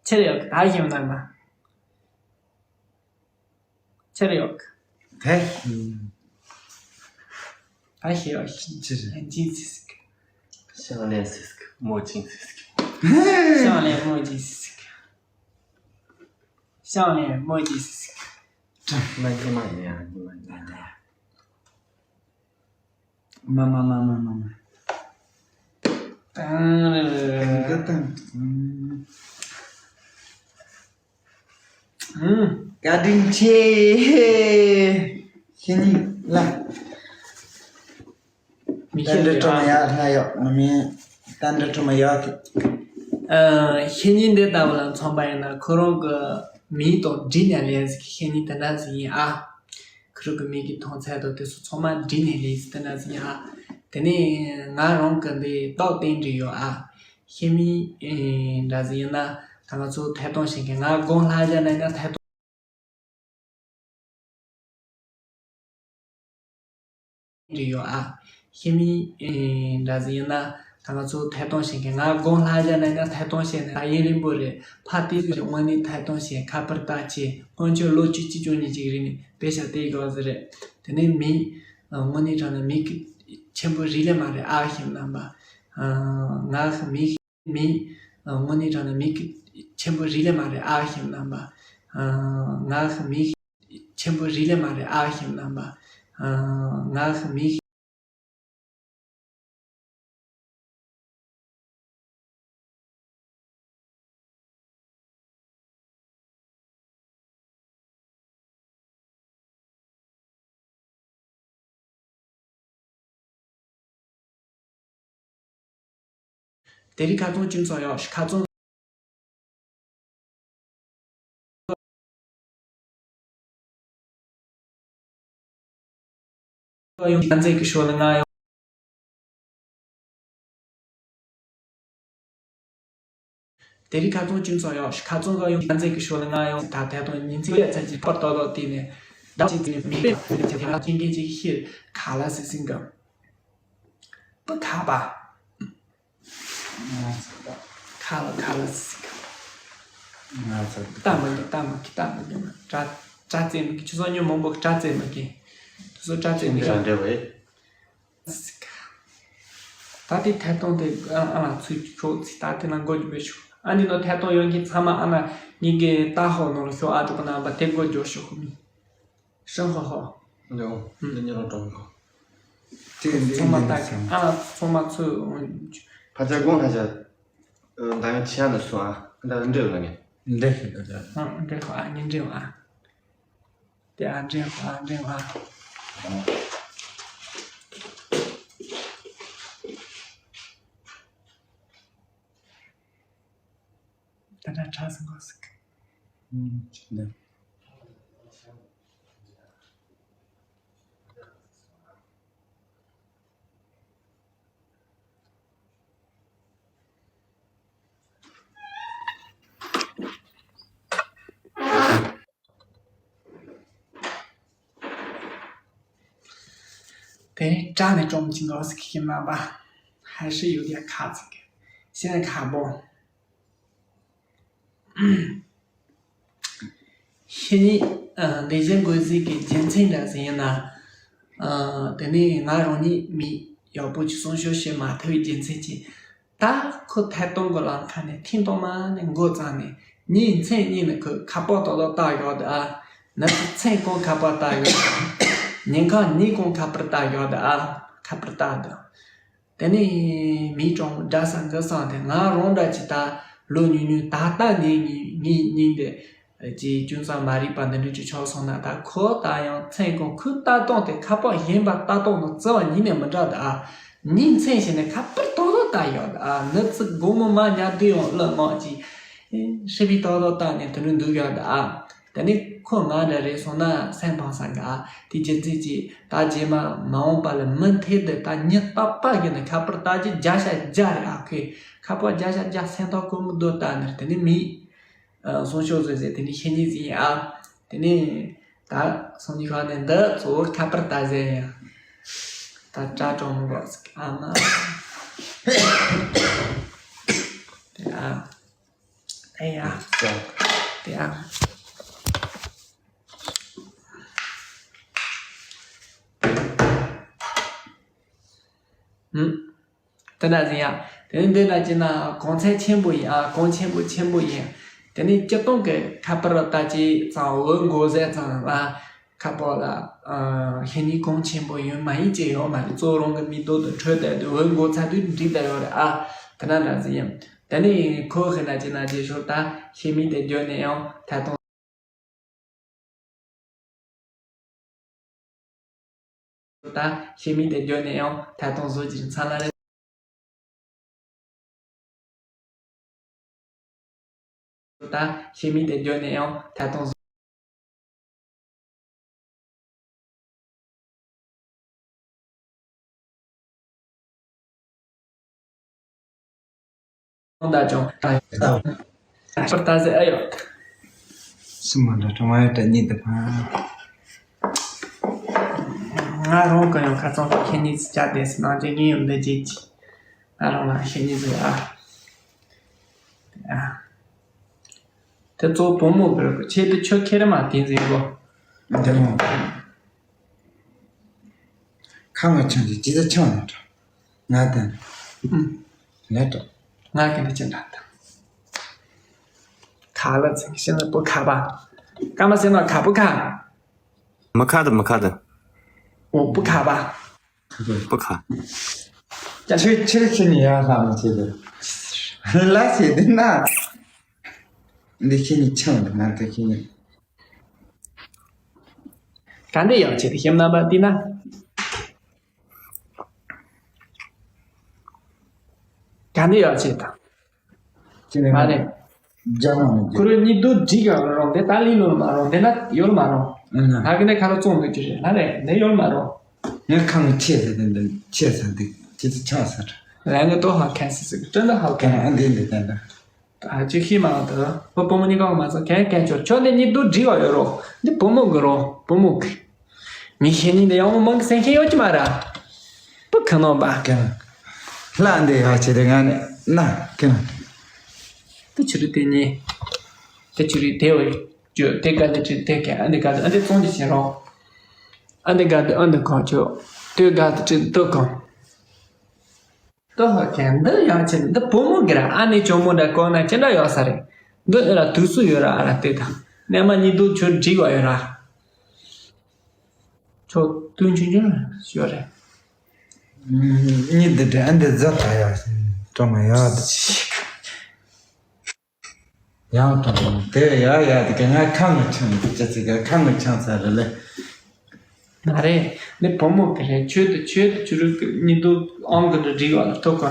ཆེར་ཡོད་ད་ཤེས་ན་མ། ཆེར་ཡོད། ད་ཤེས། ད་ཤེས་ཡོད། ཅི་རེད། ཡན་ཅིན་སི་སི་ཀི། ཤང་ལེན་སི་སི་ཀི། མོ་ཅིན་སི་སི་ཀི། ཤང་ལེན་མོ་ཅིན་སི་སི་ཀི། ཤང་ལེན་མོ་ཅིན་སི་སི་ཀི། མ་ཉི་མ་ཡ་ཉི་མ་ཡ་ད། མ་མ་མ་མ་མ་མ། ཏང་རེ་རེ་རེ། གང་ག་ཏང་། ཧུམ། བཀའ་དྲིན་ཆེ། ཤེས་ཉིན་ལ། མི་ཤེས་ཏན་ཏན་ཁྲོ་མ་ཡག་ལ་ཡོད་ང་མིན། ཏན་ཏན་ཁྲོ་མ་ཡག་གི། ཨ། ཤེས་ཉིན་འདི་ལྟ་བུ་ལ་མཚོན་པ་ཡིན་ན་ཁོ་རང་གི་མིང་དང་འབྲི་ནས་ལས་ཟིག་ཤེས་ཉིན་དེ་འདྲ་ཟིག་ཡིན་ཨ། ཁོ་རང་གི་མིང་གི་མཐོང་ཚད་དང་དེ་ཚོ་ཚང་མ་འབྲི་ནས་ལས་ཟིག་དེ་འདྲ་ཟིག་ཡིན་ཨ། དེ་ནས་ང་རང་གི་འདི་རྟགས་བསྟན་འབྲི་ཡོད་ཨ། ཤེས་མིན་འདྲ་ཟིག་ཡིན་ན་ད་ང་ཚོ་ཐད་གཏོང་བྱེད་མཁན་ང་དགོང་ལྷ་རྒྱ་ན་ཡིན་ན་ཐད་གཏོང་རེ་ཡོད་ཨ། ཤེས་མིན་འདྲ་ཟིག་ཡིན་ན་ ད་ང་ཚོ་ཐད་གཏོང་བྱེད་མཁན། ང་དགོང་ལྷ་ཞག་ན་ཡང་ཐད་གཏོང་བྱས་ནས། ད་ཡུན་རིང་པོ་རེད། ཕ་དེ་ཚོ་དངོས་གནས་ཐད་གཏོང་བྱས། ཁ་པར་ལྟ་བྱས། སྔོན་ཆད་ལོ་བཅུ་གཅིག་བཅུ་གཉིས་ཅིག་རིང་ནས་དཔེ་ཆ་དེ་གི་བ་ཟི་རེད། དེ་ནས་མི་དངོས་གནས་དྲང་ན་མི་ཆེན་པོ་རིག་ལས་མ་རེད། ཨ་ཞིམ་རྣམ་པ། ང་མི་མི་དངོས་གནས་དྲང་ན་མི་ཆེན་པོ་རིག་ལས་མ་རེད། ཨ་ཞིམ་རྣམ་པ། ང་མི་ཆེན་པོ་རིག་ལས་མ་རེད། ཨ་ཞིམ་རྣམ་པ། ང་མི། དེ་རིང་ཁ་རྩང་ཅུང་ཙམ་ཡོད། ཁ་རྩང་ཡོང་། ཁ་རྩང་གི་ཤོ་ལ་ང་ཡོང་། དེ་རིང་ཁ་རྩང་ཅུང་ཙམ་ཡོད། ཁ་རྩང་ག་ཡོང་། ཁ་རྩང་གི་ཤོ་ལ་ང་ཡོང་། ད་ཐད་གཏོང་ཉིན་མཚན་ལས་ཚན་གྱི་པར་ཏོག་ཏོག་བལྟས་ནས། བདག་ཅིག་དེ་ནས་མི་པས་དེ་ལ་ཁྱེད་རང་མཁྱེན་མཁན་ཅིག་ཤེས། ཁ་ལ་སི་སིང་ག་པུ་ཁ་པ། ཁ་ལ་ཁ་ལ་སི་སིང་ག། ང་ཚོ་ལྟ་མ་གི་ལྟ་མ་གི་ལྟ་མ་གི་ན། སྐྲ་སྐྲ་རྩེ་མ་གི། ཁྱོད་ཚོ་ཉོན་མང་པོ་སྐྲ་རྩེ་མ་གི། ཁྱོད་ཚོ་སྐྲ་རྩེ་མ་གི་རང་འདྲ་བས། ད་དེ་ཐད་གཏོང་དེ་ཨ་ཨ་ལ་ཚུད་ཤོག་ཚིག་ད་དེ་ན་འགོ་རྒྱུ་བས་ཤོག་ཨ་འདི་ནོ་ཐད་གཏོང་ཡོང་མཁན་ཚང་མ་ཨ་ན་ངེད་ཀྱི་ལྟ་ཧོ་ནོ་ལ་ཤོག་ཨ་དུ་ག་ན་བ་དེ་འགོ་རྒྱོ་ཤོག་ཁོ་མི་ཧྲང་ཧོ་ཧོ། འདི་ཉི་རང་གྲོང་གོ། དེ་འདི་ཚང་མ་ལྟ་གི་ཨ་ལ་ཚང་མ་ཚུད། ཕ་ཅག་དགོང་ལྷ་ཅག་ད་ཡང་ཆེ་ཡ་ན་སོང་ཨ། ད་འདྲེ་ལ་ངས་འདྲེ་ཤི་ད་ད། ཨ་འདྲེ་ཧོ་ཨ་ངས་འདྲེ་ཧོ་ཨ། དེ་ཨ་འདྲེན་ཨ་འདྲེན་ཨ། ད་ད་ཆ་སང་ག་སི་ཀ། ཨུམ་ཅི་ན། དེ་ནས་སྐྲ་ནས་བཀྲོམ་གྱིན་འགྲོ་ཟེར་གི་མ་པ། 还是有点卡这个。现在卡不。 ཤེས་ནི། ཨ། ལས་གཞན་འགོད་ཟིག་གི་རྒྱུ་མཚན་འདྲ་ཟིག་ཡིན་ན། ཨ། དེ་ནས་ང་རང་ཉིད་མི་ཡག་པོ་ཅིག་སྲུང་སྐྱོབ་བྱེད་མ་ཐུབ་པའི་རྒྱུ་མཚན་གྱིས། ད་ཁོ་ཐད་གཏོང་གི་ལམ་ཁ་ནས་ཐེངས་དང་མ་ནས་འགོ་བརྩམས་ནས་ཉིན་མཚན་གཉིས་ནས་ཁོས་ཁ་པར་ཏོག་ཏོག་བཏང་ཡོད་ད། ཨ། ནི་ཚེ་མཚན་གང་ཁ་པར་བཏང་ཡོད། ཉིན་གང་ཉིན་གང་ཁ་པར་བཏང་ཡོད་ད། ཨ། ཁ་པར་བཏང་ད། དེ་ནས་མིའི་གྲོང་འདྲ་ས་འགི་སང་དེ་ང་རང་འདྲ་ཅིག་ད་ལོ་ཉུང་ཉུང་ད་ལྟ་ནས་ངའི་ངའི་སྙིང་དེ་ཅིག་ཅུང་ཙམ་མ་རིག་པ་འདི་འདྲ་ཅིག་ཆགས་སོང་ན། ད་ཁོ་ད་ཡང་མཚན་གང་ཁོས་ལྟ་སྟངས་དེ་ཁ་པར་གཞན་པ་ལྟ་སྟངས་དང་རྩ་བ་ཉིད་ནས་མི་འདྲ་ད། ཨ། ཉིན་མཚན་བྱས་ནས་ཁ་པར་ཏོག་ཏོག་ལྟ་ཡོད་ད། ཨ། ནི་ཚིག་དགོང་མོ་མ་ཉལ་དུས་ཡང་གླུ་ངག་ཅིག་ཧྲི་བི་ཏོག་ཏོག་ལྟ་ནས་དེ་འདྲ་འདུག་ཡོད་ད། ཨ། དེ་ནས་ཁོ་ང་འདྲ་རེད་སོང་ན་སེམས་ཕངས་ས་འགའ། དེ་རྒྱུ་མཚན་གྱིས་ད་རྗེས་མ་མ་འོངས་པ་ལ་མུ་མཐུད་དུ་ད་ཉིན་རྟག་པར་གི་ནས་ཁ་པར་ལྟ་རྒྱུ་བརྒྱ་ཆ་བརྒྱ་རེད། ཨ། ཁོས་ཁ་པར་བརྒྱ་ཆ་བརྒྱ་སེམས་ཐག་གོ་མི་འདུག་ལྟ་ནས། དེ་ནས་མི་སྲུང་སྐྱོབ་བཟོས་ཟེར། དེ་ནས་ཤེས་ཉིན་ཟིན་ཨ། དེ་ནས་ད་སང་ཉིན་ཁ་ནས་འདི་གཙོ་བོ་ཁ་པར་ལྟ་ཟེར་ཡ། ད་དྲ་གྲོང་མི་འགོག་ཟིག་ཨ་མ། དེ་ཨ། ཨེ་ཡ། དེ་ཨ། ཧུམ། དེ་འདྲ་ཟིན་ཡ། དེ་ནས་འདི་ན་ཅི་ན་གོང་ཚད་ཆེན་པོ་ཡིན་ཨ། གོང་ཆེན་པོ་ཆེན་པོ་ཡིན། དེ་ནས་སྤྱིར་བཏང་གི་ཁ་པར་ལྟ་ཅི་ཙང་འོ་འགོ་ཟེར་ཙང་ལ། ཁ་པར་ལ། ཨ། ཤེས་ནི་གོང་ཆེན་པོ་ཡོད་མ་ཡིན་ཅེས་ཡོད་མ་རེད། གཙོ་བོ་རང་གི་མིག་ཏོ་དང་འཕྲོད་བསྡད་དུས་འོ་འགོ་ཚ་དུས་འགྲིག་བསྡད་ཡོད་རེད་ཨ། དེ་ན་འདྲ་ཟིན་ཡིན། དེ་ནས་ཁོ་ཧི་ན་ཅི་ན་རྗེས་ཤོར་ད་ཤེས་མིན་དེ་བརྗོད་ནས་ཡང་ཐད་གཏོང་། ད་ཤེས་མིན་དེ་བརྗོད་ནས་ཡང་ཐད་གཏོང་བཟོ་རྒྱུར་མཚམས་ལ་རེད། ད་ཤེས་མིན་དེ་བརྗོད་ནས་ཡང་ཐད་གཏོང་བཟོ། ད་ཅུང་ད་ད་པར་ད་ཟེར་ཨ་ཡོད། སུ་མ་འདྲ་གྲོང་ཡོད་དྲ་གཉིས་དུ་ཕ། ང་རང་གི་ཡང་ཁ་ཚང་ཁྱེད་གཉིས་སུ་བཅར་བསྡད་སུ་ནང་ཅན་ངས་ཡང་འདི་བརྗེད་ཀྱི། ཨ་རང་ལ་ཤེས་ཉིན་ཟེར་ཨ། ཨ། དེ་གཙོ་བོ་བུ་མོ་གི་རེད། ཁྱེད་དེ་ཆོས་ཁེར་མ་དེ་འཛིན་གོ། འདི་མོ། ཁ་ང་ཆང་གི་ཇི་ལྟར་ཆང་ནས་འགྲོ། ང་དང་། ཨུམ། ལས་འགྲོ། ང་གི་འདི་ཅི་འདྲ་དང་། ཁ་ལ་ཚིག་ཤིན་ལ་བུ་ཁ་པ། ཀ་མ་སེ་ན་ཁ་བུ་ཁ། མི་ཁ་དང་མི་ཁ་དང་། འོ་བུ་ཁ་པ། བུ་ཁ། ཅང་། ཆེ་ཆེ་ཆེ་ནི་ཡ་ལྷ་མི་ཆེ་དེ། ལ་ཆེ་དེ་ན། འདི་ཁྱེད་ནི་ཆང་དང་ང་དང་ཁྱེད་ནི། ག་འདི་ཡག་ཆེ་དེ་ཤེམ་ན་པ་དེ་ན། ག་འདི་ཡག་ཆེ་དང་། ཅི་ནས་མ་རེད། རྒྱ་མ་ནས་ཁུ་རུ་གཉིས་སྡུག་འགྲིག་ཡོད་རུང་དེ་ཏཱ་ལི་ལོར་མ་རུང་དེ་ན་ཡོད་མ་རུང་། ཨ་ན། ང་གི་ནས་ཁ་རུ་བཙོང་འདུག་ཅི་རེད་ལ་རེད་འདི་ཡོད་མ་རུང་། ངས་ཁ་ངོ་ཆེ་ཟེར་དེ་འདི་ཆེ་ཟེར་འདི་ཅི་ཚོ་ཆང་ཟེར། ལ་ངས་ཏོ་ཧ་ཁན་སི་སི་ཀི་ཏྲན་ད་ཧ་ཁན། ཨ་འདི་འདི་ཏན་ད། ད་ཅི་ཤི་མ་ད་བུ་བུ་མོ་གཉིས་ཀ་མ་ཚོ་གན་གན་ཆོ་ཆོ་འདི་གཉིས་སྡུག་འགྲིག་ཡོད་རུང་འདི་བུ་མོ་གི་རུང་བུ་མོ་གི། མི་ཤེས་ནི་འདི་ཡང་མོ་མང་གི་སེམས་ཤེས་ཡོད་ཀྱི་མ་ར། པུ་ཁ་ནོ་པ། ཀན། ལྷ་འདི་ཡག་ཆེ་དེ་ང་ནི་ན་ཀན། དུ་ཆུ་རུ་དེ་ཉེ། དེ་ཆུ་རུ་དེ་བས་ཅོ་དེ་ག་དེ་ཅི་དེ་ཀན་ཨ་འདི་ག་དེ་ཨ་འདི་བཙོང་གི་ཤེས་རོགས། ཨ་འདི་ག་དེ་ཨ་འདི་གང་ཆོ། དུ་ག་དེ་ཅི་དུ་གང་། དུ་ཧ་ཀན་འདི་ཡག་ཆེ་འདི་བུ་མོ་གི་ར་ཨ་ནི་ཅོ་མོ་འདྲ་གོ་ན་ཅི་འདྲ་ཡོད་ས་རེད། འདི་ཨེ་ར་དུས་སུ་ཡོད་ར་ཨ་ར་དེ་དང་། ནས་མ་གཉིས་སྡུག་ཆུ་འགྲིག་བ་ཡོད་ར། ཁྱོད་དུས་ཆུང་ཆུང་ལ་ཤོད་རེད། གཉིད་དུ་དྲན་འདི་རྫ་ད་ཡ་གྲོང་ཡ་དུ་ཡང་གྲོང་དེ་ཡ་ཡ་དུ་ག་ང་ཁ་ངོ་ཆང་དུ་ཅི་ཚིག་ག་ཁ་ངོ་ཆང་ཚ་རེད་ལེ། ན་རེ་ནི་བུ་མོ་གི་རེད། ཆོས་དུ་ཆོས་དུ་ཆུ་རུ་གི་གཉིད་དུ་ཨང་གི་འདྲ་འགྲིག་བ་ལ་ཐུག་ག་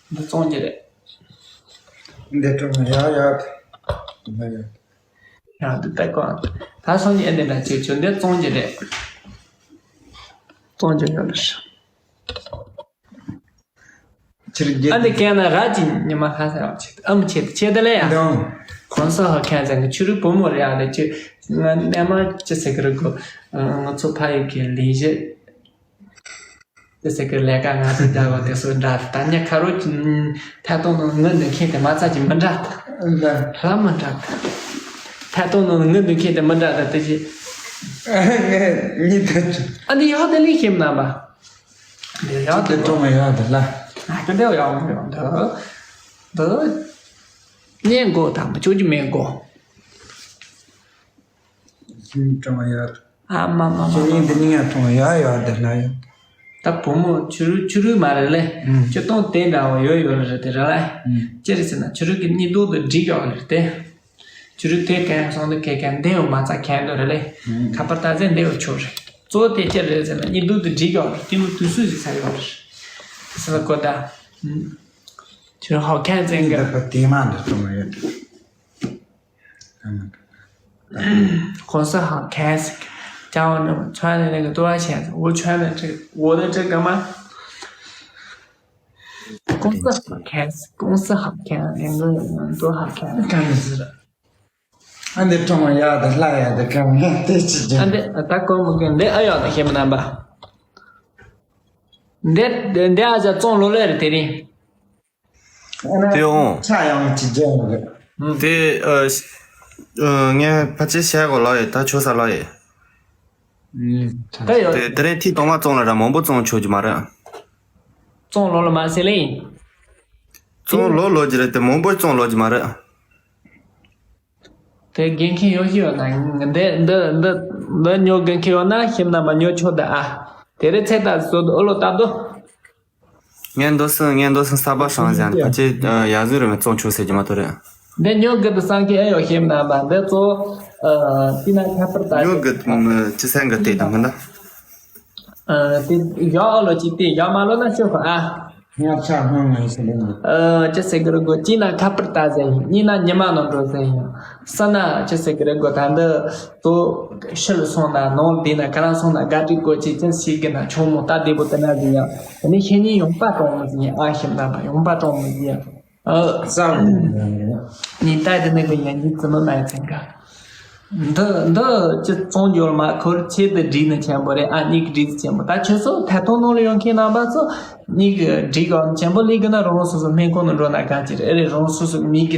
འདི་བཙོང་རྒྱུ་རེད། འདི་གྲོང་ཡ་ཡ་དུ་ཡ་ཡ། ཡང་དུ་ལྟ་གོ། ད་སོང་ཉིན་ཨེ་འདི་འདྲ་བྱེད་ཆོག་འདི་བཙོང་རྒྱུ་རེད། བཙོང་རྒྱུ་ཡོད་རེད། ཕྱིར་རྒྱལ། ཨ་འདི་གན་ན་ར་ཅི་ཉི་མ་ལྷ་ས་ཡག་ཆེད་ཨ་མི་ཆེད་ཆེད་དེ་ལས་ཡ། འདང་། གོང་ས་ཧ་ཁན་ཟེར་གི་ཆུ་རུ་བུ་མོ་རེད་ཡ་ལས་ཅི། ང་གནས་མ་ཅི་ཟེར་གི་རེད་གོ། ང་ཚོ་ཕ་ཡུལ་གི་ལས་གཞི། དེ་ཟེར་གི་ལས་ཀ་ང་ཚོ་རྒྱག་གོ་དེ་སོ་འདྲ་ད་ཉ་ཁ་རོ་ཐད་གཏོང་ནང་ངུ་འདུག་མཁན་དེ་མ་ཚ་ཅི་མི་འདྲ། ལྷ་མི་འདྲ། ཐད་གཏོང་ནང་ངུ་འདུག་མཁན་དེ་མི་འདྲ་ད་དེ་ཅི། ངས་ཉིད་དུ། ཨ་འདི་ཡག་དེ་ལས་ཤེས་ན་པ། འདི་ཡག་དེ་ཀྲོང་མ་ཡག་དེ་ལ། ཨ་ཀ་འདི་ཡག་མི་ཡག་འདི། འདི། སྙན་གོ་དང་མི་ཆོག་རྒྱུ་མེད་གོ། ཤིང་ཀྲོང་མ་ཡག་ཨ་མ་མ་མ་ཤིང་ཉིན་འདི་ཉིན་ཡག་ཀྲོང་མ་ཡག་ཡག་དེ་ལ་ཡག་ད་བུ་མོ་ཆུ་རུ་ཆུ་རུ་མ་རེད་ལེ། ཨུམ། ཆུ་སྟོང་དེ་འདྲ་བ་ཡོད་ཡོད་རེད་དེ་ར་ལེ། ཨུམ། ཅི་རེད་ཟེར་ན་ཆུ་རུ་གི་གཉིད་སྡུག་ཏུ་འགྲིག་ཡོད་རེད་དེ། ཆུ་རུ་དེ་གན་སོང་དུ་གེ་གན་འདེའུ་མ་ཚ་གན་དུ་རེ་ལེ། ཁ་པར་ཏ་ཟེ་འདེའུ་ཆོ་རེ། གཙོ་བོ་དེ་ཅི་རེད་ཟེར་ན་གཉིད་སྡུག་ཏུ་འགྲིག་ཡོད་རེད་དེ་མོ་དུས་སུ་ཞིག་ཚ་ཡོད་རེད། ཟེར་ལ་གོ་ད། ཆུ་རུ་ཧོ་གན་ཟེ་གི། དེ་མ་འདི་གཏོང་ཡོད། གོང་ས་ཧ་གན་ཟེ་གི། ཅང་བ་ནི་ཚོ་ནི་ནི་གི་ཏུ་བ་ཆེན་འུ་ཆོ་ནི་ཅི་འུ་ནི་ཅི་ག་མ། ཀུང་སི་ཧ་ཁན། ཀུང་སི་ཧ་ཁན། ཡང་ན་ཏོ་ཧ་ཁན། ཀན་ཟེར། ཨ་འདི་ཀྲོང་ཡ་དེ་ལྷ་ཡ་དེ་ཀྲོང་ཡ་དེ་ཅི་ཅི། ཨ་འདི་ད་ཀོ་མོ་གི་འདི་ཨ་ཡག་དེ་ཤེས་མི་རྣམ་པ། འདི་འདི་ཨ་ཅག་བཙོང་ལོ་ལེ་རེད་དེ་རིང་། དེ་འོང་། ཆ་ཡང་ཅི་ཅི་ཡོང་གི། དེ་ཨ་ངས་ཕལ་ཆེར་བཤད་དགོས་ལོ་ཡི་ད་ཆོ་ས་ལོ་ཡི། ད་ཡོད། དེ་དེ་རིང་ཐེངས་དང་མ་བཙོང་ལ་ར་མང་པོ་བཙོང་ཆོག་གི་མ་རེད། བཙོང་ལོ་ལ་མ་ཟེར་ལེ་ཡིན། བཙོང་ལོ་ལོ་གི་རེད་དེ་མང་པོ་བཙོང་ལོ་གི་མ་རེད། དེ་དགེ་མཁན་ཡོད་ཤི་ཡོད་ན་འདི་འདི་འདི་འདི་ཉོ་དགེ་མཁན་ཡོད་ན་ཤིམ་ན་མ་ཉོ་ཆོག་ད་ཨ། དེ་རེད་ཚེ་ད་བཟོ་འདུག་ཨོ་ལོ་ད་དོ། ངས་འདོད་སོང་ངས་འདོད་སོང་གསར་པ་བྱུང་ཟེར་ན་ད་ཅི་ཡ་ཟུར་རེ་མ་བཙོང་ཆོག་ཟེར་གྱི་མ་གཏོགས་རེད། འདི་ཉོ་དགོས་འདུག་བསམ་གྱི་ཨེ་ཡོད་ཤེས་ན་མ་འདི་གཙོ་བོ་ཨ་ཏི་ན་ཁྱད་པར་ད་ཉོ་དགོས་ཅི་སེང་གི་ལྟས་དང་མིན་ད། ཨ་དེ་ཡག་ཨོ་ལོ་ཅི་སྟེ་ཡག་མ་ལོ་ན་ཤོད་གོ་ཨ། ང་ཆ་སྔོན་ངོས་སུ་ལེན་དགོས། ཨ་ཅི་ཟེར་གི་རེད་གོ་ཅི་ན་ཁྱད་པར་ད་ཟེར་ཡིན་གཉིས་ན་ཉི་མ་ནང་འགྲོ་ཟེར་ཡིན། ས་ན་ཅི་ཟེར་གི་རེད་གོ་ད་འདི་གཙོ་བོ་ཕྱི་ལ་སོང་ན་ནང་ལ་བསྡད་ན་ག་ལ་སོང་ན་དགའ་སྤྲོ་དགོས་ཅི་ཅི་ཞིག་གི་ན་ཆུང་མོ་ལྟ་བདེ་པོ་དེ་ན་ཟིན་ཡང་། དེ་ནས་ཤེས་ཉིན་ཡོང་པ་གྲོང་མི་ཟིན་ཨ་ཤེས་ན་པ་ཡོང་པ་གྲོང་མི་ཟིན་ཨ། ཉིན་ལྟ་དེ་ནས་གི་ཡང་ཉིན་ཙི་མི་མ་ཡི་ཚན་ག་འདི་འདི་ཅི་བཙོང་རྒྱུ་མ་ཁུར་ཆེད་དུ་བྲིས་ནི་ཆེན་པོ་རེད། ཨ་མྱིག་བྲིས་ཆེན་པོ། ད་ཁྱོད་ཚོ་ཐད་གཏོང་ནང་ལ་ཡོང་མཁན་རྣམ་པ་ཚོ་མྱིག་བྲིས་གོ་ཆེན་པོ་ལས་གི་ན་རང་སོ་སོ་སྨན་ཁང་ནང་འགྲོ་ན་གང་ཅི་རེད། རེད། རང་སོ་སོ་མྱིག་